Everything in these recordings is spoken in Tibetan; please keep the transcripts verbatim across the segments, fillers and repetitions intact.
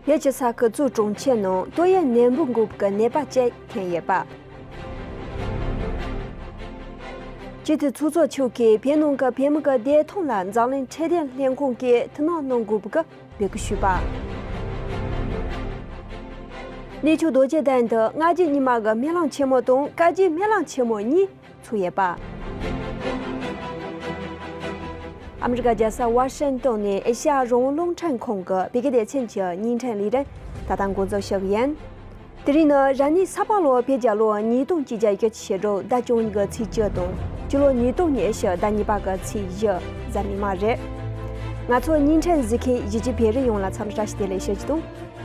བོད་ཀྱི་ས་ཁུལ་ཙུའུ་གྲོང་ཁྱེར་ནང་ཏོག་དབྱིབས་ནད་འབུ་འགོས་པའི་ནད་པ་བཅས་ཐོན་ཡོད་པ། སྤྱི་འཐུས་ཚོགས་གཙོ་མཆོག་གིས་བོད་ནང་གི་བོད་མི་གི་བདེ་ཐང་ལ་འཛམ་གླིང་འཕྲོད་བསྟེན་ལྷན་ཁང་གིས་ཐུགས་སྣང་གནང་དགོས་པའི་འབོད་སྐུལ་ཞུས་པ། གནས་ཆུང་རྡོ་རྗེ་གདན་དུ་སྔ་རྗེས་ཉི་མ་གི་སྨོན་ལམ་ཆེན་མོ་དང་སྐར་རྗེས་སྨོན་ལམ་ཆེན་མོ་གཉིས་ཚུགས་ཡོད་པ། ཨ་མི་རི་ཀ་རྒྱལ་ས་ཝ་ཤིང་ཏོན་ནས་ཨེ་ཤ་ཡ་རང་དབང་རླུང་འཕྲིན་ཁང་གི་བོད་སྐད་སྡེ་ཚན་གྱི་བརྙན་འཕྲིན་ལས་རིམ་ད་ལྟ་འགོ་འཛུགས་ཞུ་གི་ཡིན། དེ་རིང་ནི་རབ་གནས་ས་ཕག་ལོ་བོད་རྒྱལ་ལོ་ཉིས་སྟོང་བཅོ་བརྒྱད་ཕྱི་དྲོ་ཟླ་བཅུ་གཉིས་པའི་ཚེས་བཅུ་དང་སྤྱི་ལོ་ཉིས་སྟོང་ཉི་ཤུ་ཟླ་གཉིས་པ་གི་ཚེས་བཞི་གཟའ་མིག་དམར་རེད། ང་ཚོ་བརྙན་འཕྲིན་གཟིགས་མཁན་གཞིས་བྱེས་བོད་རིགས་ཡོངས་ལ་འཚམས་འདྲི་བཀྲ་ཤིས་བདེ་ལེགས་ཞུ་རྒྱུ་དང་།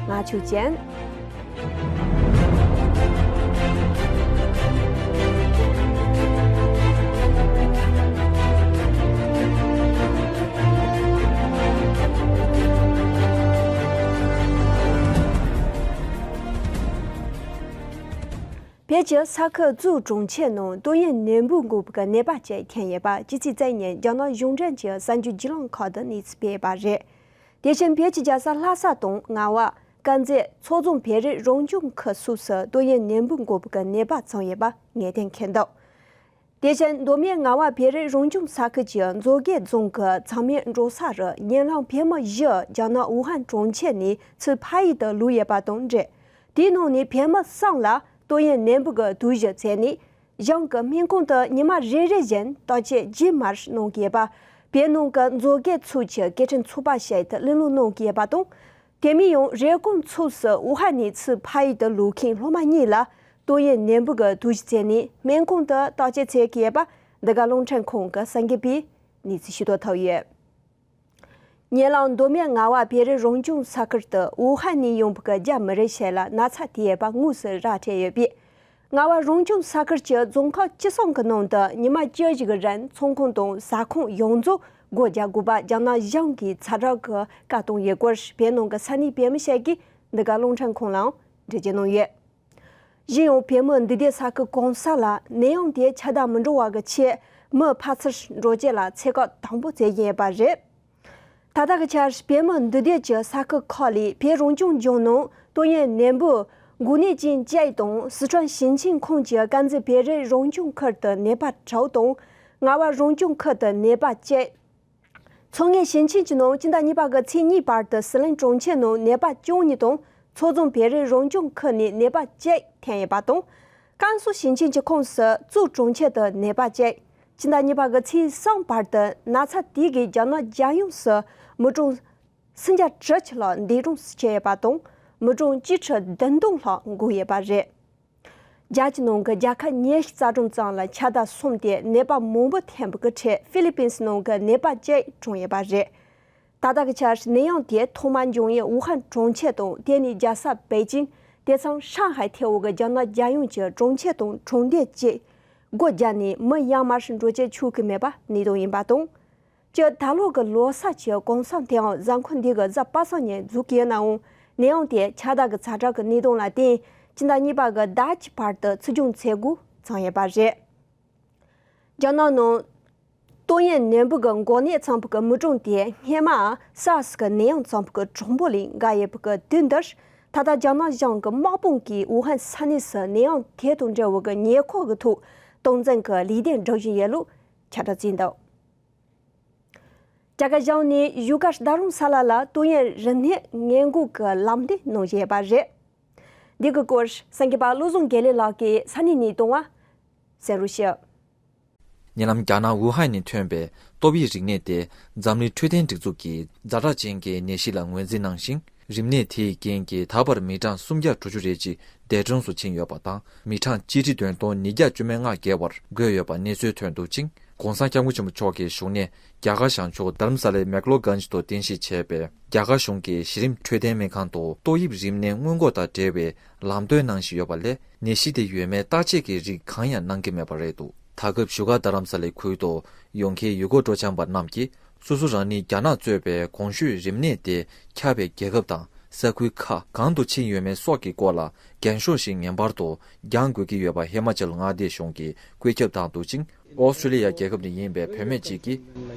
ང་ཆོས་ཅན། བོད་ཀྱི་ས་ཁུལ་ཙུའུ་གྲོང་ཁྱེར་ནང་ཏོག་དབྱིབས་ནད་འབུ་འགོས་པའི་ནད་པ་བཅས་ཐོན་ཡོད་པ་སྤྱི་ཚེས་རྩ་གཉིས་རྒྱ་ནག་གཞུང་འབྲེལ་གྱི་གསར་འགྱུར་བརྒྱུད་ལམ་ཁག་ཏུ་གནས་ཚུལ་སྤེལ་ཡོད་པ་རེད། དེ་བཞིན་བོད་ཀྱི་རྒྱལ་ས་ལྷ་ས་དང་རྔ་བ། དཀར་མཛེས། མཚོ་བྱང་བོད་རིགས་རང་སྐྱོང་ཁུལ་སོགས་སུ་ཏོག་དབྱིབས་ནད་འབུ་འགོས་པའི་ནད་པ་ཚང་ཡོད་པ་ངེས་གཏན་འཁེལ་འདུག་དེ་བཞིན་མདོ་སྨད་རྔ་བ་བོད་རིགས་རང་སྐྱོང་ས་ཁུལ་གྱི་མཛོད་དགེ་རྫོང་གི་ཚང་མའི་འབྲོག་ས་རུ་ཉེ་ལམ་བོད་མི་བཞི་རྒྱ་ནག་ཝུ་ཧན་གྲོང་ཁྱེར་ནས་ཚུར་ཕ་ཡུལ་དུ་ལོག་ཡོད་པ་དང་འབྲེལ། དེའི་ནང་ནས་བོད་མི་གསུམ་ལ་ཏོག་དབྱིབས་ནད་འབུ་གི་དུག་ཞིག་བཙལ་ནས། གཞུང་གི་སྨན་ཁང་དུ་ཉི་མ་རེ་རེ་བཞིན་བརྟག་དཔྱད་རྗེས་མར་གནང་གི་ཡོད་པ། བོད་ནང་གི་མཛོད་དགེ་ཚོགས་ཀྱི་སྐད་འཕྲིན་ཚོགས་པ་ཞིག་ཏུ་གླེང་སློང་གནང་གི་ཡོད་པ་དང་། དེ་མིན་ཡང་རེབ་གོང་ཚོགས་སུ་ཝུ་ཧན་ནས་ཚུར་ཕ་ཡུལ་དུ་ལོག་མཁན་སློབ་མ་གཉིས་ལ་ཏོག་དབྱིབས་ནད་འབུ་གི་དུག་ཞིག་བཙལ་ནས་སྨན་ཁང་དུ་བརྟག་དཔྱད་བྱེད་ཀྱི་ཡོད་པ་འདི་ག་རླུང་འཕྲིན་ཁང་གི་གསར་འགོད་པས་གནས་ཚུལ་ཞུ་དག་ཐུབ་ཡོད། ཉེ་ལམ་མདོ་སྨད་རྔ་བ་བོད་རིགས་རང་སྐྱོང་ས་ཁུལ་དུ་ཝུ་ཧན་ནས་ཡོང་བའི་རྒྱ་མི་རིགས་ཤིག་ལ་ན་ཚ་དེ་ཡོད་པ་དངོས་སུ་ར་འཕྲོད་ཡོད་པས། རྔ་བ་རང་སྐྱོང་ས་ཁུལ་གྱི་རྫོང་ཁག་བཅུ་གསུམ་གྱི་ནང་དུ་ཉི་མ་བཅུ་བཞི་གི་རིང་ཚོང་ཁང་དང་ཟ་ཁང་ཡོངས་རྫོགས་སྒོ་རྒྱག་དགོས་པ་རྒྱ་ནག་གཞུང་གིས་ཚ་དྲོད་ཀྱི་བཀའ་གཏོང་ཡོད་སྐོར་བོད་ནང་གི་ས་གནས་བོད་མི་ཞིག་གིས་འདི་ག་རླུང་འཕྲིན་ཁང་ལའང་འགྲེལ་བརྗོད་གནང་ཡོད། གཞན་ཡང་བོད་མི་འདུས་སྡོད་ས་ཁུལ་གང་ས་ལ་ནད་ཡམས་དེ་ཁྱབ་གདལ་མི་འགྲོ་བ་གི་ཆེད་མི་ཕར་ཚུར་འགྲོ་སྐྱོད་ལ་ཚད་བཀག་དམ་པོ་བྱེད་བཞིན་ཡོད་པ་རེད། ད་ལྟ་གི་ཆར་བོད་མི་འདུས་སྡོད་ཀྱི་ས་ཁུལ་ཁག་ལས་བོད་རང་སྐྱོང་ལྗོངས་ནང་ཏོག་དབྱིབས་ནད་འབུ་འགོས་ནད་ཅན་བཅས་དང་། སི་ཁྲོན་ཞིང་ཆེན་ཁོངས་ཀྱི་དཀར་མཛེས་བོད་རིགས་རང་སྐྱོང་ཁུལ་དུ་ནད་པ་དྲུག་དང་། རྔ་བ་རང་སྐྱོང་ཁུལ་དུ་ནད་པ་བཅས། མཚོ་སྔོན་ཞིང་ཆེན་གྱི་ནང་སྤྱི་ཟླ་གཉིས་པ་གི་ཚེས་གཉིས་བར་དུ་ཟི་ལིང་གྲོང་ཁྱེར་ནང་ནད་པ་བཅུ་གཉིས་དང་། མཚོ་བྱང་བོད་རིགས་རང་སྐྱོང་ཁུལ་ནས་ནད་པ་གཅིག་ཐོན་ཡོད་པ་དང་། ཀན་སུའུ་ཞིང་ཆེན་གྱི་ཁོངས་སུ་ཙུའུ་གྲོང་ཁྱེར་དུ་ནད་པ་གཅིག་སྤྱི་ཟླ་གཉིས་པ་གི་ཚེས་གསུམ་བར་དུ་ན་ཚ་དེ་གིས་རྒྱ་ནག་རྒྱལ་ཡོངས་སུ་མི་གྲངས་སུམ་བརྒྱ་དྲུག་ཅུ་ལྷག་འདས་གྲོངས་སུ་ཕྱིན་ཡོད་པ་དང་། མི་གྲངས་གཅིག་ཁྲི་བདུན་སྟོང་ལྷག་འགོས་ཡོད་པ་རེད། རྒྱལ་སྤྱི་ནང་གི་རྒྱལ་ཁབ་ཉི་ཤུ་རྩ་གྲངས་ཙམ་ལ་ཁྱབ་གདལ་སོང་སྟེ་ནད་པ་མང་པོ་ཐོན་པའི་ཁྲོད་ཧྥི་ལི་པིན་སི་ནང་གི་ནད་པ་གཅིག་གྲོངས་ཡོད་པ་རེད། ད་ལྟ་གི་ཆར་ནད་ཡམས་དེ་ཐོག་མར་འབྱུང་ཡུལ་ཝུ་ཧན་གྲོང་ཁྱེར་དང་དེ་ནས་རྒྱལ་ས་པེ་ཅིང་། དེ་མཚམས་ཧྲང་ཧའེ་ཐེ་བོ་གི་རྒྱ་ནག་རྒྱལ་ཡོངས་ཀྱི་གྲོང་ཁྱེར་དང་གྲོང་སྡེ་བཅས་སྒོ་བརྒྱབ་ནས་མི་ཡར་མར་འགྲོ་སྐྱོད་བྱེད་ཀྱི་མེད་པ་གནད་དོན་ཡིན་པ་དང་། སྤྱི་ད་ལོ་གི་ལོ་གསར་གྱི་གུང་སེང་དེའང་གཟའ་འཁོར་འདི་གི་གཟའ་པ་སངས་ཉིན་འཛུགས་ཀྱི་ཡོད་ནའང་ནད་ཡམས་དེ་ཁྱབ་གདལ་གྱི་ཚ་དྲོད་ཀྱི་གནད་དོན་ལ་བརྟེན་སྤྱི་ཟླ་གཉིས་པ་གི་ཟླ་གཅིག་བར་དུ་ཚུར་སྦྱོང་བྱེད་དགོས་ཚང་ཡོད་པ་རེད། རྒྱ་ནག་ནང་ཏོག་དབྱིབས་ནད་འབུ་གི་འགོས་ནད་ཚང་བའི་མི་གྲངས་དེ་སྔོན་མ་སཱར་སི་གི་ནད་ཡམས་ཚང་བའི་གྲངས་འབོར་ལས་འགའ་ཡོད་པའི་དུས་འདིར། ད་ལྟ་རྒྱ་ནག་གཞུང་གི་དམག་དཔུང་གིས་ཝུ་ཧན་ས་གནས་སུ་ནད་ཡམས་དེ་དང་འབྲེལ་བའི་ཉེན་ཁ་གི་ཐོག་སྟངས་འཛིན་གྱི་ལས་དོན་སྒྲུབ་བཞིན་ཡོད་ལུགས་ཁྱབ་བསྒྲགས་བྱས་འདུག་རྒྱ་གར་གཞུང་ནས་བཞུགས་སྒར་རྡ་རམ་ས་ལ་ལ་ཏོག་དབྱིབས་རིམས་ནད་སྔོན་འགོག་གི་ལམ་སྟོན་གནང་བཞིན་ཡོད་པ་རེད། འདི་གི་སྐོར་གསར་འགོད་པ་བློ་བཟང་དགེ་ལེགས་ལགས་ཀྱིས་ས་གནས་ནས་གཏོང་བ་གསན་རོགས་ཞུ། ཉེ་ལམ་རྒྱ་ནག་ཝུ་ཧན་ནས་ཐོན་པའི་ཏོག་དབྱིབས་རིམས་ནད་དེ་འཛམ་གླིང་འཕྲོད་བསྟེན་སྒྲིག་འཛུགས་ཀྱིས་ཛ་དྲག་ཅན་གྱི་ནད་གཞི་ལ་ངོས་འཛིན་གནང་ཞིང་། རིམས་ནད་དེའི་རྐྱེན་གྱིས་ད་བར་མི་གྲངས་སུམ་བརྒྱ་དྲུག་ཅུ་རེ་གཅིག་འདས་གྲོངས་སུ་ཕྱིན་ཡོད་པ་དང་། མི་གྲངས་གཅིག་ཁྲི་བདུན་སྟོང་ཉིས་བརྒྱ་བཅུ་མེད་ལྔ་བརྒལ་བར་འགོས་ཡོད་པ་གནས་ཚུལ་ཐོན་འདུག་ཅིང་། ྋགོང་ས་ྋསྐྱབས་མགོན་ཆེན་པོ་མཆོག་གི་བཞུགས་གནས་རྒྱ་གར་བྱང་ཕྱོགས་རྡ་རམ་ས་ལའི་མེག་ལོ་གྷན་ཇི་དུ་རྟེན་གཞི་བྱས་པའི་རྒྱ་གར་གཞུང་གི་གཞི་རིམ་འཕྲོད་བསྟེན་སྨན་ཁང་དུ་ཏོག་དབྱིབས་རིམས་ནད་སྔོན་འགོག་དང་འབྲེལ་བའི་ལམ་སྟོན་གནང་བཞིན་ཡོད་པ་ལས། ནད་གཞི་དེ་ཡོད་མེད་བརྟག་དཔྱད་ཀྱི་རིགས་གང་ཡང་གནང་གི་མེད་པ་རེད་འདུག་ད་སྐབས་བཞུགས་སྒར་རྡ་རམ་ས་ལའི་ཁུལ་དུ་ཡོང་མཁན་ཡུལ་སྐོར་སྤྲོ་འཆམ་པ་རྣམས་ཀྱིས་སོ་སོ་རང་ཉིད་རྒྱ་ནག་གཙོས་པའི་གོང་ཞུས་རིམས་ནད་དེ་ཁྱབ་པའི་རྒྱལ་ཁབ་དང་ས་ཁུལ་ཁག་གང་དུ་ཕྱིན་ཡོད་མེད་སོགས་ཀྱི་སྐོར་ལ་རྒྱན་ཤོག་ཞིག་ངེས་པར་དུ་རྒྱང་དགོས་ཀྱི་ཡོད་པ་ཧི་མ་ཅལ་མངའ་སྡེ་གཞུང་གིས་བཀོད་ཁྱབ་བཏང་འདུག་ཅིང་། ཨོ་སི་ཀྲི་ལི་ཡ་རྒྱལ་ཁབ་ནས་ཡིན་པའི་བུད་མེད་ཅིག་གིས།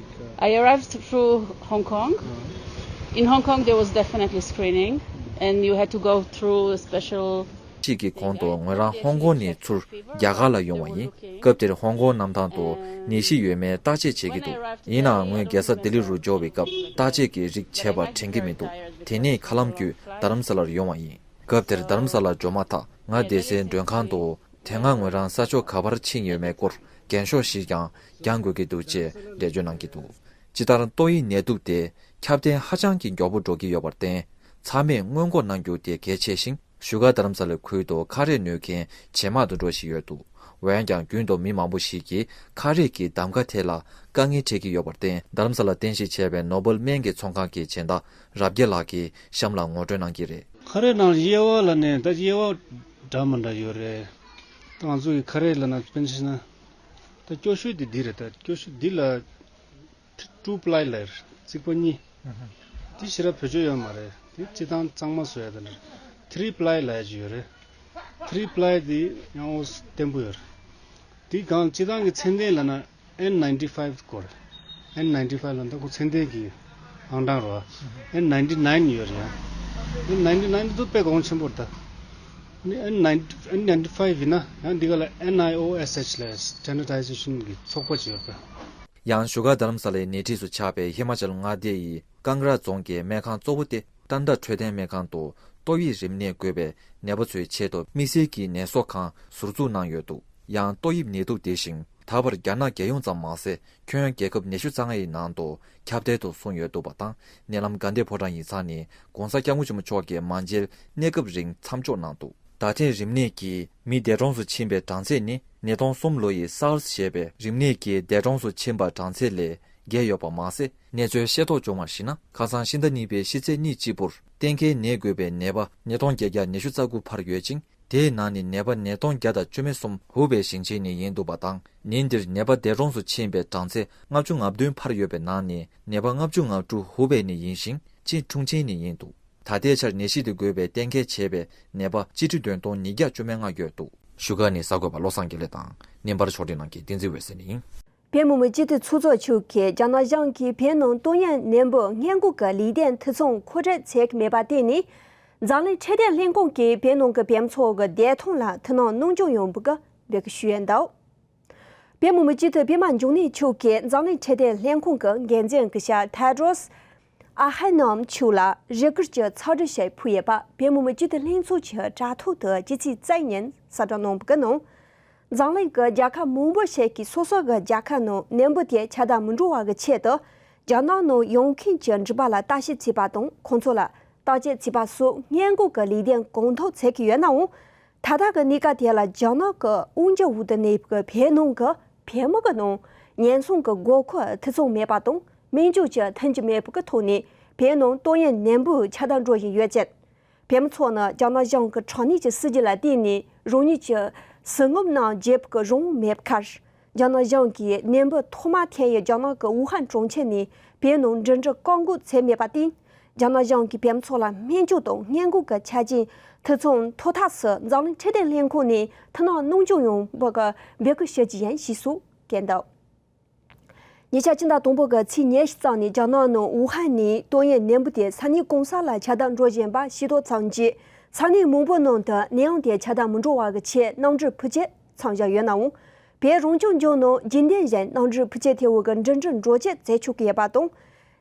I arrived through Hong Kong. In Hong Kong, there was definitely screening. And you had to go through a special ཞིག་གི་གོང་དུ་ངོས་རང་ཧོང་ཀོང་ནས་ཚུར་རྒྱ་གར་ལ་ཡོང་བ་ཡིན། སྐབས་དེར་ཧོང་ཀོང་གནམ་ཐང་དུ་ནད་གཞི་ཡོད་མེད་བརྟག་དཔྱད་བྱེད་ཀྱི་འདུག་ཡིན་ནའང་ངོས་རྒྱལ་ས་ལྡི་ལི་རུ་འབྱོར་བའི་སྐབས་བརྟག་དཔྱད་ཀྱི་རིགས་བྱས་པ་དྲན་གྱི་མི་འདུག་དེ་ནས་མཁའ་ལམ་བརྒྱུད་རྡ་རམ་ས་ལར་ཡོང་བ་ཡིན། སྐབས་དེར་རྡ་རམ་ས་ལ་འབྱོར་མ་ཐག་ང་སྡོད་སའི་མགྲོན་ཁང་དུ། དེ་སྔ་ངོས་རང་ས་ཕྱོགས་ག་པར་ཕྱིན་ཡོད་མེད་སྐོར་འགེངས་ཤོག་ཞིག་ཀྱང་བརྒྱང་དགོས་ཀྱི་འདུག་ཅེས་འགྲེལ་བརྗོད་གནང་གི་འདུག་སྤྱིར་བཏང་ཏོག་དབྱིབས་ནད་དུག་དེ་ཁྱབ་གདལ་ཧ་ཅང་གི་མགྱོགས་པོ་འགྲོ་གི་ཡོད་པར་བརྟེན། ཚང་མས་སྔོན་འགོག་གནང་རྒྱུ་དེ་གལ་ཆེ་ཞིང་། བཞུགས་སྒར་རྡ་རམ་ས་ལའི་ཁུལ་དུ་ཁ་རས་ཉོ་མཁན་ཇེ་མང་དུ་འགྲོ་བཞིན་ཡོད་འདུག་འོན་ཀྱང་རྒྱུན་དུ་མི་མང་པོ་ཞིག་གིས་ཁ་རས་ཀྱི་གདམ་ག་ཐད་ལ་དཀའ་ངལ་འཕྲད་ཀྱི་ཡོད་པར་བརྟེན། རྡ་རམ་ས་ལ་རྟེན་གཞི་བྱས་པའི་ནོ་སྦེལ་སྨན་གྱི་ཚོང་ཁང་གི་སྦྱིན་བདག་རབ་རྒྱས་ལགས་ཀྱིས་གཤམ་ལ་ངོ་སྤྲོད་གནང་གི་རེད། ཁ་རས་ནང་དབྱེ་བ་ལ་ནས་ད་དབྱེ་བ་འདྲ་མི་འདྲ་ཡོད་རེད། ཏང་ཙུའུ་གི་ཁ་རས་ལ་ན་དཔེར་ན་ད་སྐྱོ་ཤོས་དེ་འདི་རེད། ད་སྐྱོ་ཤོས་འདི་ལ་ཊུ་པླའི་ལབ་རྩིག་པ་གཉིས། འདི་ཞེ་དྲག་བེད་སྤྱོད་ཡོད་མ་རེད། འདི་སྤྱིར་བཏང་གཙང་མ་བཟོ་ཡ་དེ་ལ་ཐི་རི་པླའི་ལབ་ཡ་ཅིག་ཡོད་རེད། ཐི་རི་པླའི་འདི་ཡང་ཨོ་བརྟན་པོ་ཡོད་རེད། དེའི་སྒང་སྤྱིར་བཏང་གི་ཚད་ལྡན་ལབ་ན་ཨེན་ནའིན་ཊི་ཕའིབ་སྐོར། ཨེན་ནའིན་ཊི་ཕའིབ་ལབ་ན་ད་ཁོ་ཚད་ལྡན་གྱི་ཨང་གྲངས་རེད་བ། ཨེན་ནའིན་ཊི་ནའིན་ཡོད་རེད་ཡ། ཨེན་ནའིན་ཊི་ནའིན་དེ་དཔེ་གོང་ཆེན་པོ་རེད་ད། ཨེན་ནའིན་ཊི་ཨེན་ནའིན་ཊི་ཕའིབ་ཡིན་ན་ཡང་འདི་ག་ལ་ཨེན་ཨའི་ཨོ་ཨེས་ཨེཆ་ལབ་སི་ཊེན་ཌར་ཌའི་ཟེ་ཤན་གྱི་ཚོགས་པ་ཅིག་ཡོད་རེད། ཡང་བཞུགས་སྒར་རྡ་རམ་ས་ལའི་སྣེ་ཁྲིད་སུ་ཆགས་པའི་ཧི་མ་ཅལ་མངའ་སྡེ་ཡི་ཀང་ར་རྫོང་གི་སྨན་ཁང་གཙོ་བོ་སྟེ། ཏན་ཏ་འཕྲོད་བསྟེན་སྨན་ཁང་དུ་ཏོག་དབྱིབས་རིམས་ནད་འགོས་པའི་ནད་པ་ཚོའི་ཆེད་དུ་དམིགས་བསལ་གྱི་ནད་གསོ་ཁང་ཟུར་འཛུགས་གནང་ཡོད་འདུག་ཡང་ཏོག་དབྱིབས་ནད་དུག་དེ་བཞིན་ད་བར་རྒྱ་ནག་རྒྱལ་ཡོངས་ཙམ་མ་ཟད། ཁྱོན་རྒྱལ་ཁབ་ཉི་ཤུ་རྩ་ལྔ་ཡི་ནང་དུ་ཁྱབ་གདལ་དུ་སོང་ཡོད་འདུག་པ་དང་། ནད་ལམ་དགའ་ལྡན་ཕོ་བྲང་ཡིག་ཚང་ནས་༧གོང་ས་༧སྐྱབས་མགོན་ཆེན་པོ་མཆོག་གི་མ་མཇལ་གནས་སྐབས་རིང་མཚམས་འཇོག་གནང་འདུག་ད་ཐེངས་རིམས་ནད་ཀྱིས་མི་འདས་གྲོངས་སུ་ཕྱིན་པའི་གྲངས་ཚད་ནི་ཉིས་སྟོང་གསུམ་ལོ་ཡི་སཱར་སི་ཞེས་པའི་རིམས་ནད་ཀྱིས་འདས་གྲོངས་སུ་ཕྱིན་པ་གྲངས་ཚད་ལས་བརྒལ་ཡོད་པ་མ་ཟད། གནས་ཚུལ་ཤེས་རྟོགས་བྱུང་བར་གཞིགས་ན། ཁ་སང་ཕྱི་ཟླ་གཉིས་པའི་ཕྱི་ཚེས་ཉེར་གཅིག་བར་གཏན་འཁེལ་ནད་འགོས་པའི་ནད་པ་ཉིས་སྟོང་བརྒྱད་བརྒྱ་ཉི་ཤུ་རྩ་དགུ་འཕར་ཡོད་ཅིང་། དེའི་ནང་ནས་ནད་པ་ཉིས་སྟོང་བརྒྱ་དང་བཅུ་མེད་གསུམ་ཧུའུ་པེ་ཞིང་ཆེན་ནས་ཡིན་འདུག་པ་དང་། ཉིན་འདིར་ནད་པ་འདས་གྲོངས་སུ་ཕྱིན་པའི་གྲངས་ཚད་ལྔ་བཅུ་ང་བདུན་འཕར་ཡོད་པའི་ནང་ནས་ནད་པ་ལྔ་བཅུ་ང་དྲུག་ཧུའུ་པེ་ནས་ཡིན་ཞིང་། ཅིན་ཁྲུང་ཆིང་ནས་ཡིན་འདུག་ད་ལྟའི་ཆར་ནད་གཞི་དེ་འགོས་པའི་གཏན་འཁེལ་བྱས་པའི་ནད་པ་སྤྱི་ཁྲི་བདུན་སྟོང་ཉིས་བརྒྱ་བཅུ་མེད་ལྔ་ཡོད་འདུག་བཞུགས་སྒར་ནས་གསར་འགོད་པ་བློ་བཟང་དགེ་ལེགས་དང་། བརྙན་པར་ཕྱོགས་སྒྲིག་གནང་མཁན་བསྟན་འཛིན་འོད་ཟེར་ཡིན། བོད་མི་མང་སྤྱི་འཐུས་ཚོགས་གཙོ་མཆོག་གིས་རྒྱ་ནག་གཞུང་གིས་བོད་ནང་ཏོག་དབྱིབས་ནད་འབུ་སྔོན་འགོག་གི་ལས་དོན་འཐུས་ཚང་མཁོ་སྤྲོད་བྱེད་ཀྱི་མེད་པར་བརྟེན་ནས། འཛམ་གླིང་འཕྲོད་བསྟེན་ལྷན་ཁང་གིས་བོད་ནང་གི་བོད་མི་ཚོ་གི་བདེ་ཐང་ལ་ཐུགས་སྣང་གནང་སྐྱོང་ཡོང་བའི་འབོད་སྐུལ་ཞུས་ཡོད་འདུག་བོད་མི་མང་སྤྱི་འཐུས་པད་མ་འབྱུང་གནས་མཆོག་གིས་འཛམ་གླིང་འཕྲོད་བསྟེན་ལྷན་ཁང་གི་འགན་འཛིན་སྐུ་ཞབས་ཐེ་ཏྲོས་ཨ་ཧ་ནམ་མཆོག་ལ་རེ་སྐུལ་གྱི་ཕྱག་བྲིས་ཞིག་ཕུལ་ཡོད་པ། བོད་མི་མང་སྤྱི་འཐུས་ལྷན་ཚོགས་ཀྱི་དྲ་ཐོག་ཏུ་སྤྱི་ཚེས་རྩ་བཞི་ཉིན་གསལ་བསྒྲགས་གནང་བའི་ནང་། འཛམ་གླིང་གི་རྒྱལ་ཁབ་མང་པོ་ཞིག་གིས་སོ་སོ་གི་རྒྱལ་ཁབ་ནང་ནད་འབུ་དེ་ཁྱབ་གདལ་མི་འགྲོ་བ་གི་ཆེད་དུ། རྒྱ་ནག་ནང་ཡོང་མཁན་གྱི་འགྲུལ་པ་ལ་ལྟ་ཞིབ་བྱས་པ་དང་། ཁོང་ཚོ་ལ་བརྟག་དཔྱད་བྱས་པ་སོགས་སྔོན་འགོག་གི་ལས་དོན་གང་ཐུབ་བྱེད་ཀྱི་ཡོད་ནའང་། ད་ལྟ་གི་གནས་སྐབས་དེ་ལ་རྒྱ་ནག་གི་དབང་སྒྱུར་འོག་ཏུ་གནས་པའི་བོད་ནང་གི་བོད་མི་གི་ནང་ཉེན་སྲུང་གི་དགོས་མཁོ་ཐུབ་ཚང་མེད་པ་དང་། སྨན་བཅོས་ཀྱི་མཐུན་རྐྱེན་མེད་པའི་ཐོག་ནས་བོད་ནང་ཏོག་དབྱིབས་ནད་འབུ་ཁྱབ་གདལ་འགྲོ་བཞིན་ཡོད་ཅེས། བོད་མི་ཚོ་ནི་རྒྱ་ནག་གཞུང་གི་དྲག་གནོན་གྱི་སྲིད་བྱུས་ལ་བརྟེན་ནས་རང་ཉིད་ཀྱི་ཟིལ་ངོ་ནང་རྒྱལ་པོ་གི་རང་དབང་མེད་པར། རྒྱ་ནག་གཞུང་གིས་ནད་འབུ་ཐོག་མ་ཐོན་ཡུལ་རྒྱ་ནག་གི་ཝུ་ཧན་གྲོང་ཁྱེར་ནས་བོད་ནང་འགྲིམ་འགྲུལ་བཀག་འགོག་བྱས་མེད་པར་བརྟེན། རྒྱ་ནག་གཞུང་གིས་བོད་མི་ཚོ་ལ་སྨན་བཅོས་དང་སྔོན་འགོག་གི་ཆ་རྐྱེན་ཐུབ་ཚང་མཐོ་ཐབས་སུ་འཛམ་གླིང་འཕྲོད་བསྟེན་ལྷན་ཁང་ནས་ཐུགས་སྣང་གནང་སྐྱོང་ཡོང་བར་འབོད་སྐུལ་ཞུ་རྒྱུ་ཡིན་ཞེས་སོགས་བཀོད་འདུག་ཉེ་ཆར་སྤྱི་ཟླ་དང་པོ་གི་ཚེས་ཉེར་གཅིག་ཙམ་ནས་རྒྱ་ནག་ནང་ཝུ་ཧན་ནས་ཏོག་དབྱིབས་ནད་འབུ་དེ་ས་གནས་གང་ས་ལ་ཁྱབ་གདལ་འགྲོ་བཞིན་པ་ཤེས་རྟོགས་ཚར་རྗེས། ས་གནས་མང་པོའི་ནང་དུ་ནད་ཡམས་དེ་ཁྱབ་གདལ་མི་འགྲོ་བ་གི་ཆེད་གནམ་གྲུ་འཕུར་སྐྱོད་མཚམས་བཞག་ཡོད་ནའང་། བོད་རང་སྐྱོང་ལྗོངས་ནང་རྒྱུན་ལྡན་བཞིན་གནམ་གྲུ་འཕུར་སྐྱོད་ཐེ་བོ་གི་འགྲིམ་འགྲུལ་འགྲོ་སྐྱོད་མཛད་ཆོག་གི་ཡོད་པ་དང་།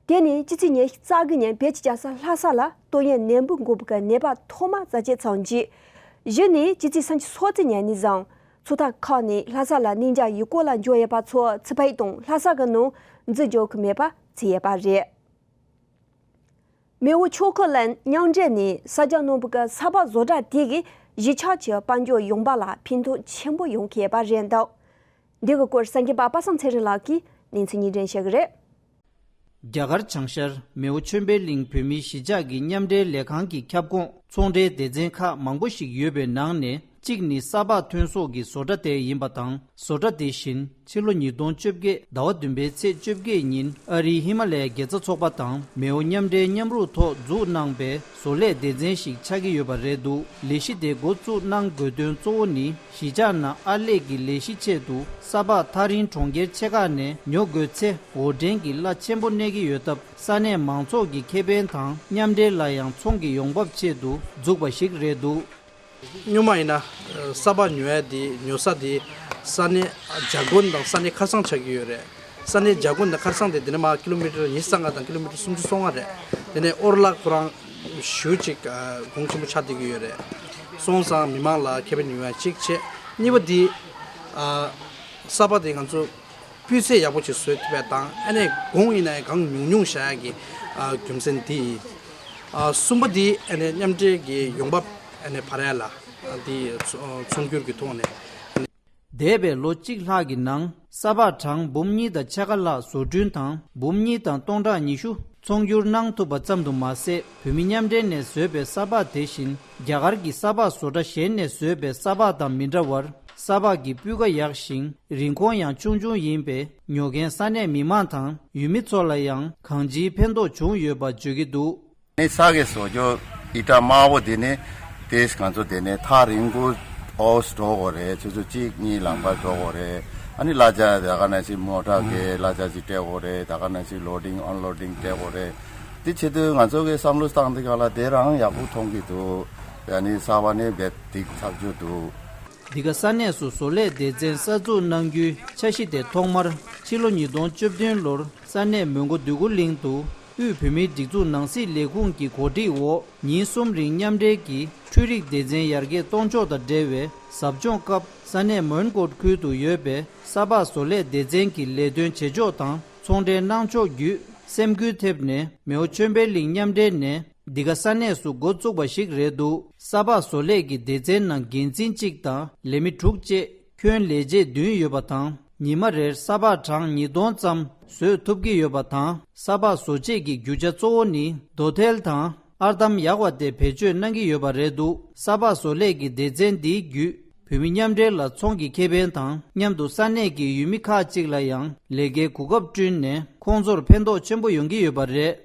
དེ་ནས་སྤྱི་ཚེས་ཉི་ཤུ་རྩ་དགུ་ཉིན་བོད་ཀྱི་རྒྱལ་ས་ལྷ་ས་ལ་ཏོག་དབྱིབས་ནད་འབུ་འགོས་པའི་ནད་པ་ཐོག་མ་རྩད་གཅོད་ཚར་རྗེས། གཞི་ནས་སྤྱི་ཚེས་སུམ་ཅུ་སོ་གཅིག་ཉིན་ནས་བཟུང་ཚོགས་ཐབ་ཁག་ནས་ལྷ་ས་ལ་གནས་མཇལ་ཡུལ་སྐོར་ལ་འབྱོར་ཡོད་པ་ཚོ་ཆུ་ཕིའུ་དང་ལྷ་ས་གི་ནང་འཛུལ་འགྲོ་གི་མེད་པ་བྱས་ཡོད་པ་རེད། མེའོ་ཆོས་འཁོར་གླིང་མཉམ་འབྲེལ་ནས་གསར་རྒྱག་གནང་བའི་ས་པ་བཟོ་གྲྭ་དེ་གིས་གཞིས་ཆགས་ཀྱི་དཔལ་འབྱོར་ཡོང་འབབ་ལ་ཕན་ཐོགས་ཆེན་པོ་ཡོང་གི་ཡོད་པ་རེད་འདུག་འདི་གི་སྐོར་གསར་འགོད་པ་པ་སངས་ཚེ་རིང་ལགས་ཀྱིས་གནས་ཚུལ་སྙན་སྒྲོན་ཞུ་གི་རེད། རྒྱ་གར་བྱང་ཤར་མེའོ་ཆོས་འཕེལ་གླིང་བོད་མིའི་གཞིས་ཆགས་ཀྱི་མཉམ་འབྲེལ་ལས་ཁང་གི་ཁྱབ་ཁོངས་ཚོང་འབྲེལ་སྡེ་ཚན་ཁག་མང་པོ་ཞིག་ཡོད་པའི་ནང་ནས། གཅིག་ནི་ས་ཕག་ཐོན་ཟོག་གི་བཟོ་གྲྭ་དེ་ཡིན་པ་དང་། བཟོ་གྲྭ་དེ་བཞིན་ཕྱི་ལོ་ཉིས་སྟོང་བཅོ་བརྒྱད་ཟླ་བ་བདུན་པའི་ཚེས་བཅོ་བརྒྱད་ཉིན་ཨ་རིའི་ཧི་མ་ལ་ཡའི་དགེ་རྩ་ཚོགས་པ་དང་མེའོ་མཉམ་འབྲེལ་མཉམ་རུབ་ཐོག་འཛུགས་གནང་པའི་བཟོ་ལས་སྡེ་ཚན་ཞིག་ཆགས་ཀྱི་ཡོད་པ་རེད་འདུག་ལས་གཞི་དེ་འགོ་བཙུགས་གནང་དགོས་དོན་གཙོ་བོ་ནི་གཞིས་ཆགས་ནང་ཨར་ལས་ཀྱི་ལས་གཞི་ཆེད་དུ་ས་ཕག་ཐག་རིང་གྲོང་ཁྱེར་ཆེ་ཁག་ནས་ཉོ་དགོས་ཚེ་འོར་འདྲེན་གྱི་གླ་ཆེན་པོ་གནས་ཀྱི་ཡོད་སྟབས། ས་གནས་མང་ཚོགས་ཀྱི་ཁེ་ཕན་དང་མཉམ་འབྲེལ་ལ་ཡང་ཚོང་གི་ཡོང་འབབ་ཆེད་དུ་འཛུགས་པ་ཞིག་རེད་འདུག་སྔོན་མ་ཡིན་ན་ས་ཕག་ཉོ་ཡ་དེ་ཉོ་ས་དེ་ས་གནས་བྱ་དགོན་དང་ས་གནས་ཁར་སང་ཆགས་ཀྱི་ཡོད་རེད། ས་གནས་བྱ་དགོན་དང་ཁར་སང་དེ་དེ་ནས་མར་ཀི་ལོ་མི་ཊར་ཉི་ཤུ་རྩ་ལྔ་དང་ཀི་ལོ་མི་ཊར་སུམ་ཅུ་སོ་ལྔ་རེད། དེ་ནས་ཨོར་ལགས་ཁོ་རང་ཞེ་པོ་ཅིག་གོང་ཆེན་པོ་ཆགས་བསྡད་ཀྱི་ཡོད་རེད། སོང་ཙང་མི་མང་ལ་ཁེ་ཕན་ཡོང་ཡ་གཅིག་བྱས། གཉིས་པ་དེ་ས་ཕག་དེ་ང་ཚོ་སྤུས་ཚད་ཡག་པོ་ཅིག་བཟོས་ཐུབ་པ་དང་། ཨ་ནི་གོང་ཡིན་ན་ཡང་གང་ཉུང་ཉུང་བཞག་ཡག་གི་ཨ་རྒྱུ་མཚན་འདི་ཡིན། ཨ་གསུམ་པ་འདི་ཨ་ནི་མཉམ་འབྲེལ་གྱི་ཡོང་འབབ་ཨ་ནི་འཕར་ཡ་ལ་འདི་ཚོང་སྒྱུར་གྱི་ཐོག་ནས། འདས་པའི་ལོ་གཅིག་ལྷག་གི་ནང་ས་ཕག་གྲངས་འབུམ་གཉིས་དང་ཕྱེད་ཀ་ལྷག་བཟོ་སྐྲུན་དང་འབུམ་གཉིས་དང་སྟོང་ཕྲག་ཉི་ཤུ་ཚོང་སྒྱུར་གནང་ཐུབ་པ་ཙམ་དུ་མ་ཟད། བོད་མི་མཉམ་འབྲེལ་ནས་བཟོས་པའི་ས་ཕག་དེ་བཞིན་རྒྱ་གར་གྱི་ས་ཕག་བཟོ་གྲྭ་གཞན་ནས་བཟོས་པའི་ས་ཕག་དང་མི་འདྲ་བར། ས་ཕག་གི་སྤུས་ཀ་ཡག་ཞིང་རིན་གོང་ཡང་ཆུང་ཆུང་ཡིན་པས། ཉོ་མཁན་ས་གནས་མི་མང་དང་ཡུལ་མི་ཚོ་ལ་ཡང་གང་ཅིའི་ཕན་ཐོགས་བྱུང་ཡོད་པ་བརྗོད་ཀྱི་འདུག་ནི་ས་གི་བཟོ་བཅོས་ཨི་ཏྲ་དམར་པོ་དེ་ནི་དེ་ང་ཚོ་དེ་ནི་ཐག་རིང་པོ་ཨོ་སི་འགྲོ་དགོས་རེད། ཆུ་ཚོད་གཅིག་གཉིས་ལམ་ཁ་འགྲོ་དགོས་རེད། ཨ་ནི་གླ་ཆ་དེ་ག་ནང་བཞིན་མོ་ཊ་གི་གླ་ཆ་ཅིག་སྤྲད་དགོས་རེད། དེ་ག་ནང་བཞིན་ལོ་ཌིང་ཨན་ལོ་ཌིང་སྤྲད་དགོས་རེད། དེ་བྱེད་དུས་ང་ཚོ་གི་བསམ་བློ་བཏང་དུས་ག་ལ་དེ་རང་ཡག་པོ་མཐོང་གི་འདུག་ཨ་ནི་ས་ཕག་ནི་རྦད་དེ་ཚགས་ཚུད་འདུག་འདི་ག་ས་གནས་སུ་བཟོ་ལས་སྡེ་ཚན་གསར་འཛུགས་གནང་རྒྱུའི་འཆར་གཞི་དེ་ཐོག་མར་ཕྱི་ལོ་ཉིས་སྟོང་བཅུ་བདུན་ལོར་ས་གནས་མོན་གྷོ་འདོད་རྒུ་གླིང་དུ་དབུས་བོད་མིའི་སྒྲིག་འཛུགས་ནང་སྲིད་ལས་ཁུངས་ཀྱི་གོ་སྒྲིག་འོག་ཉིན་གསུམ་རིང་མཉམ་འབྲེལ་གྱིས་འཕྲུལ་རིག་སྡེ་ཚན་ཡར་རྒྱས་གཏོང་ཕྱོགས་དང་འབྲེལ་བའི་ཟབ་སྦྱོང་སྐབས། ས་གནས་མོན་གྷོ་ཁུལ་དུ་ཡོད་པའི་ས་ཕག་བཟོ་ལས་སྡེ་ཚན་གྱི་ལས་དོན་བྱེད་ཕྱོགས་དང་ཚོང་འབྲེལ་གནང་ཕྱོགས་བརྒྱུད། སེམས་འགུལ་ཐེབས་ནས་མེའོ་ཆོས་འཕེལ་གླིང་མཉམ་འབྲེལ་ནས་འདི་ག་ས་གནས་སུ་འགོ་བཙུགས་པ་ཞིག་རེད་འདུག་ས་ཕག་བཟོ་ལས་ཀྱི་སྡེ་ཚན་ནང་འགན་འཛིན་གཅིག་དང་ལས་མི་དྲུག་བཅས་ཁྱོན་ལས་བྱེད་བདུན་ཡོད་པ་དང་། ཉི་མ་རེར་ས་ཕག་གྲངས་ཉིས་སྟོང་ཙམ་བཟོས་ཐུབ་ཀྱི་ཡོད་པ་དང་། ས་ཕག་བཟོ་བྱེད་ཀྱི་རྒྱུ་ཆ་གཙོ་བོ་ནི་རྡོ་ཐལ་དང་ཨར་འདམ་ཡག་པ་དེ་བེད་སྤྱོད་གནང་གི་ཡོད་པ་རེད་འདུག་ས་ཕག་བཟོ་ལས་ཀྱི་སྡེ་ཚན་འདིའི་བརྒྱུད། བོད་མི་མཉམ་འབྲེལ་ལ་ཚོང་གི་ཁེ་ཕན་དང་མཉམ་དུ་ས་གནས་ཀྱི་ཡུལ་མི་ཁག་ཅིག་ལ་ཡང་ལས་ཀའི་གོ་སྐབས་བསྐྲུན་ནས་ཁོང་ཚོར་ཕན་ཐོགས་ཆེན་པོ་ཡོང་གི་ཡོད་པ་རེད།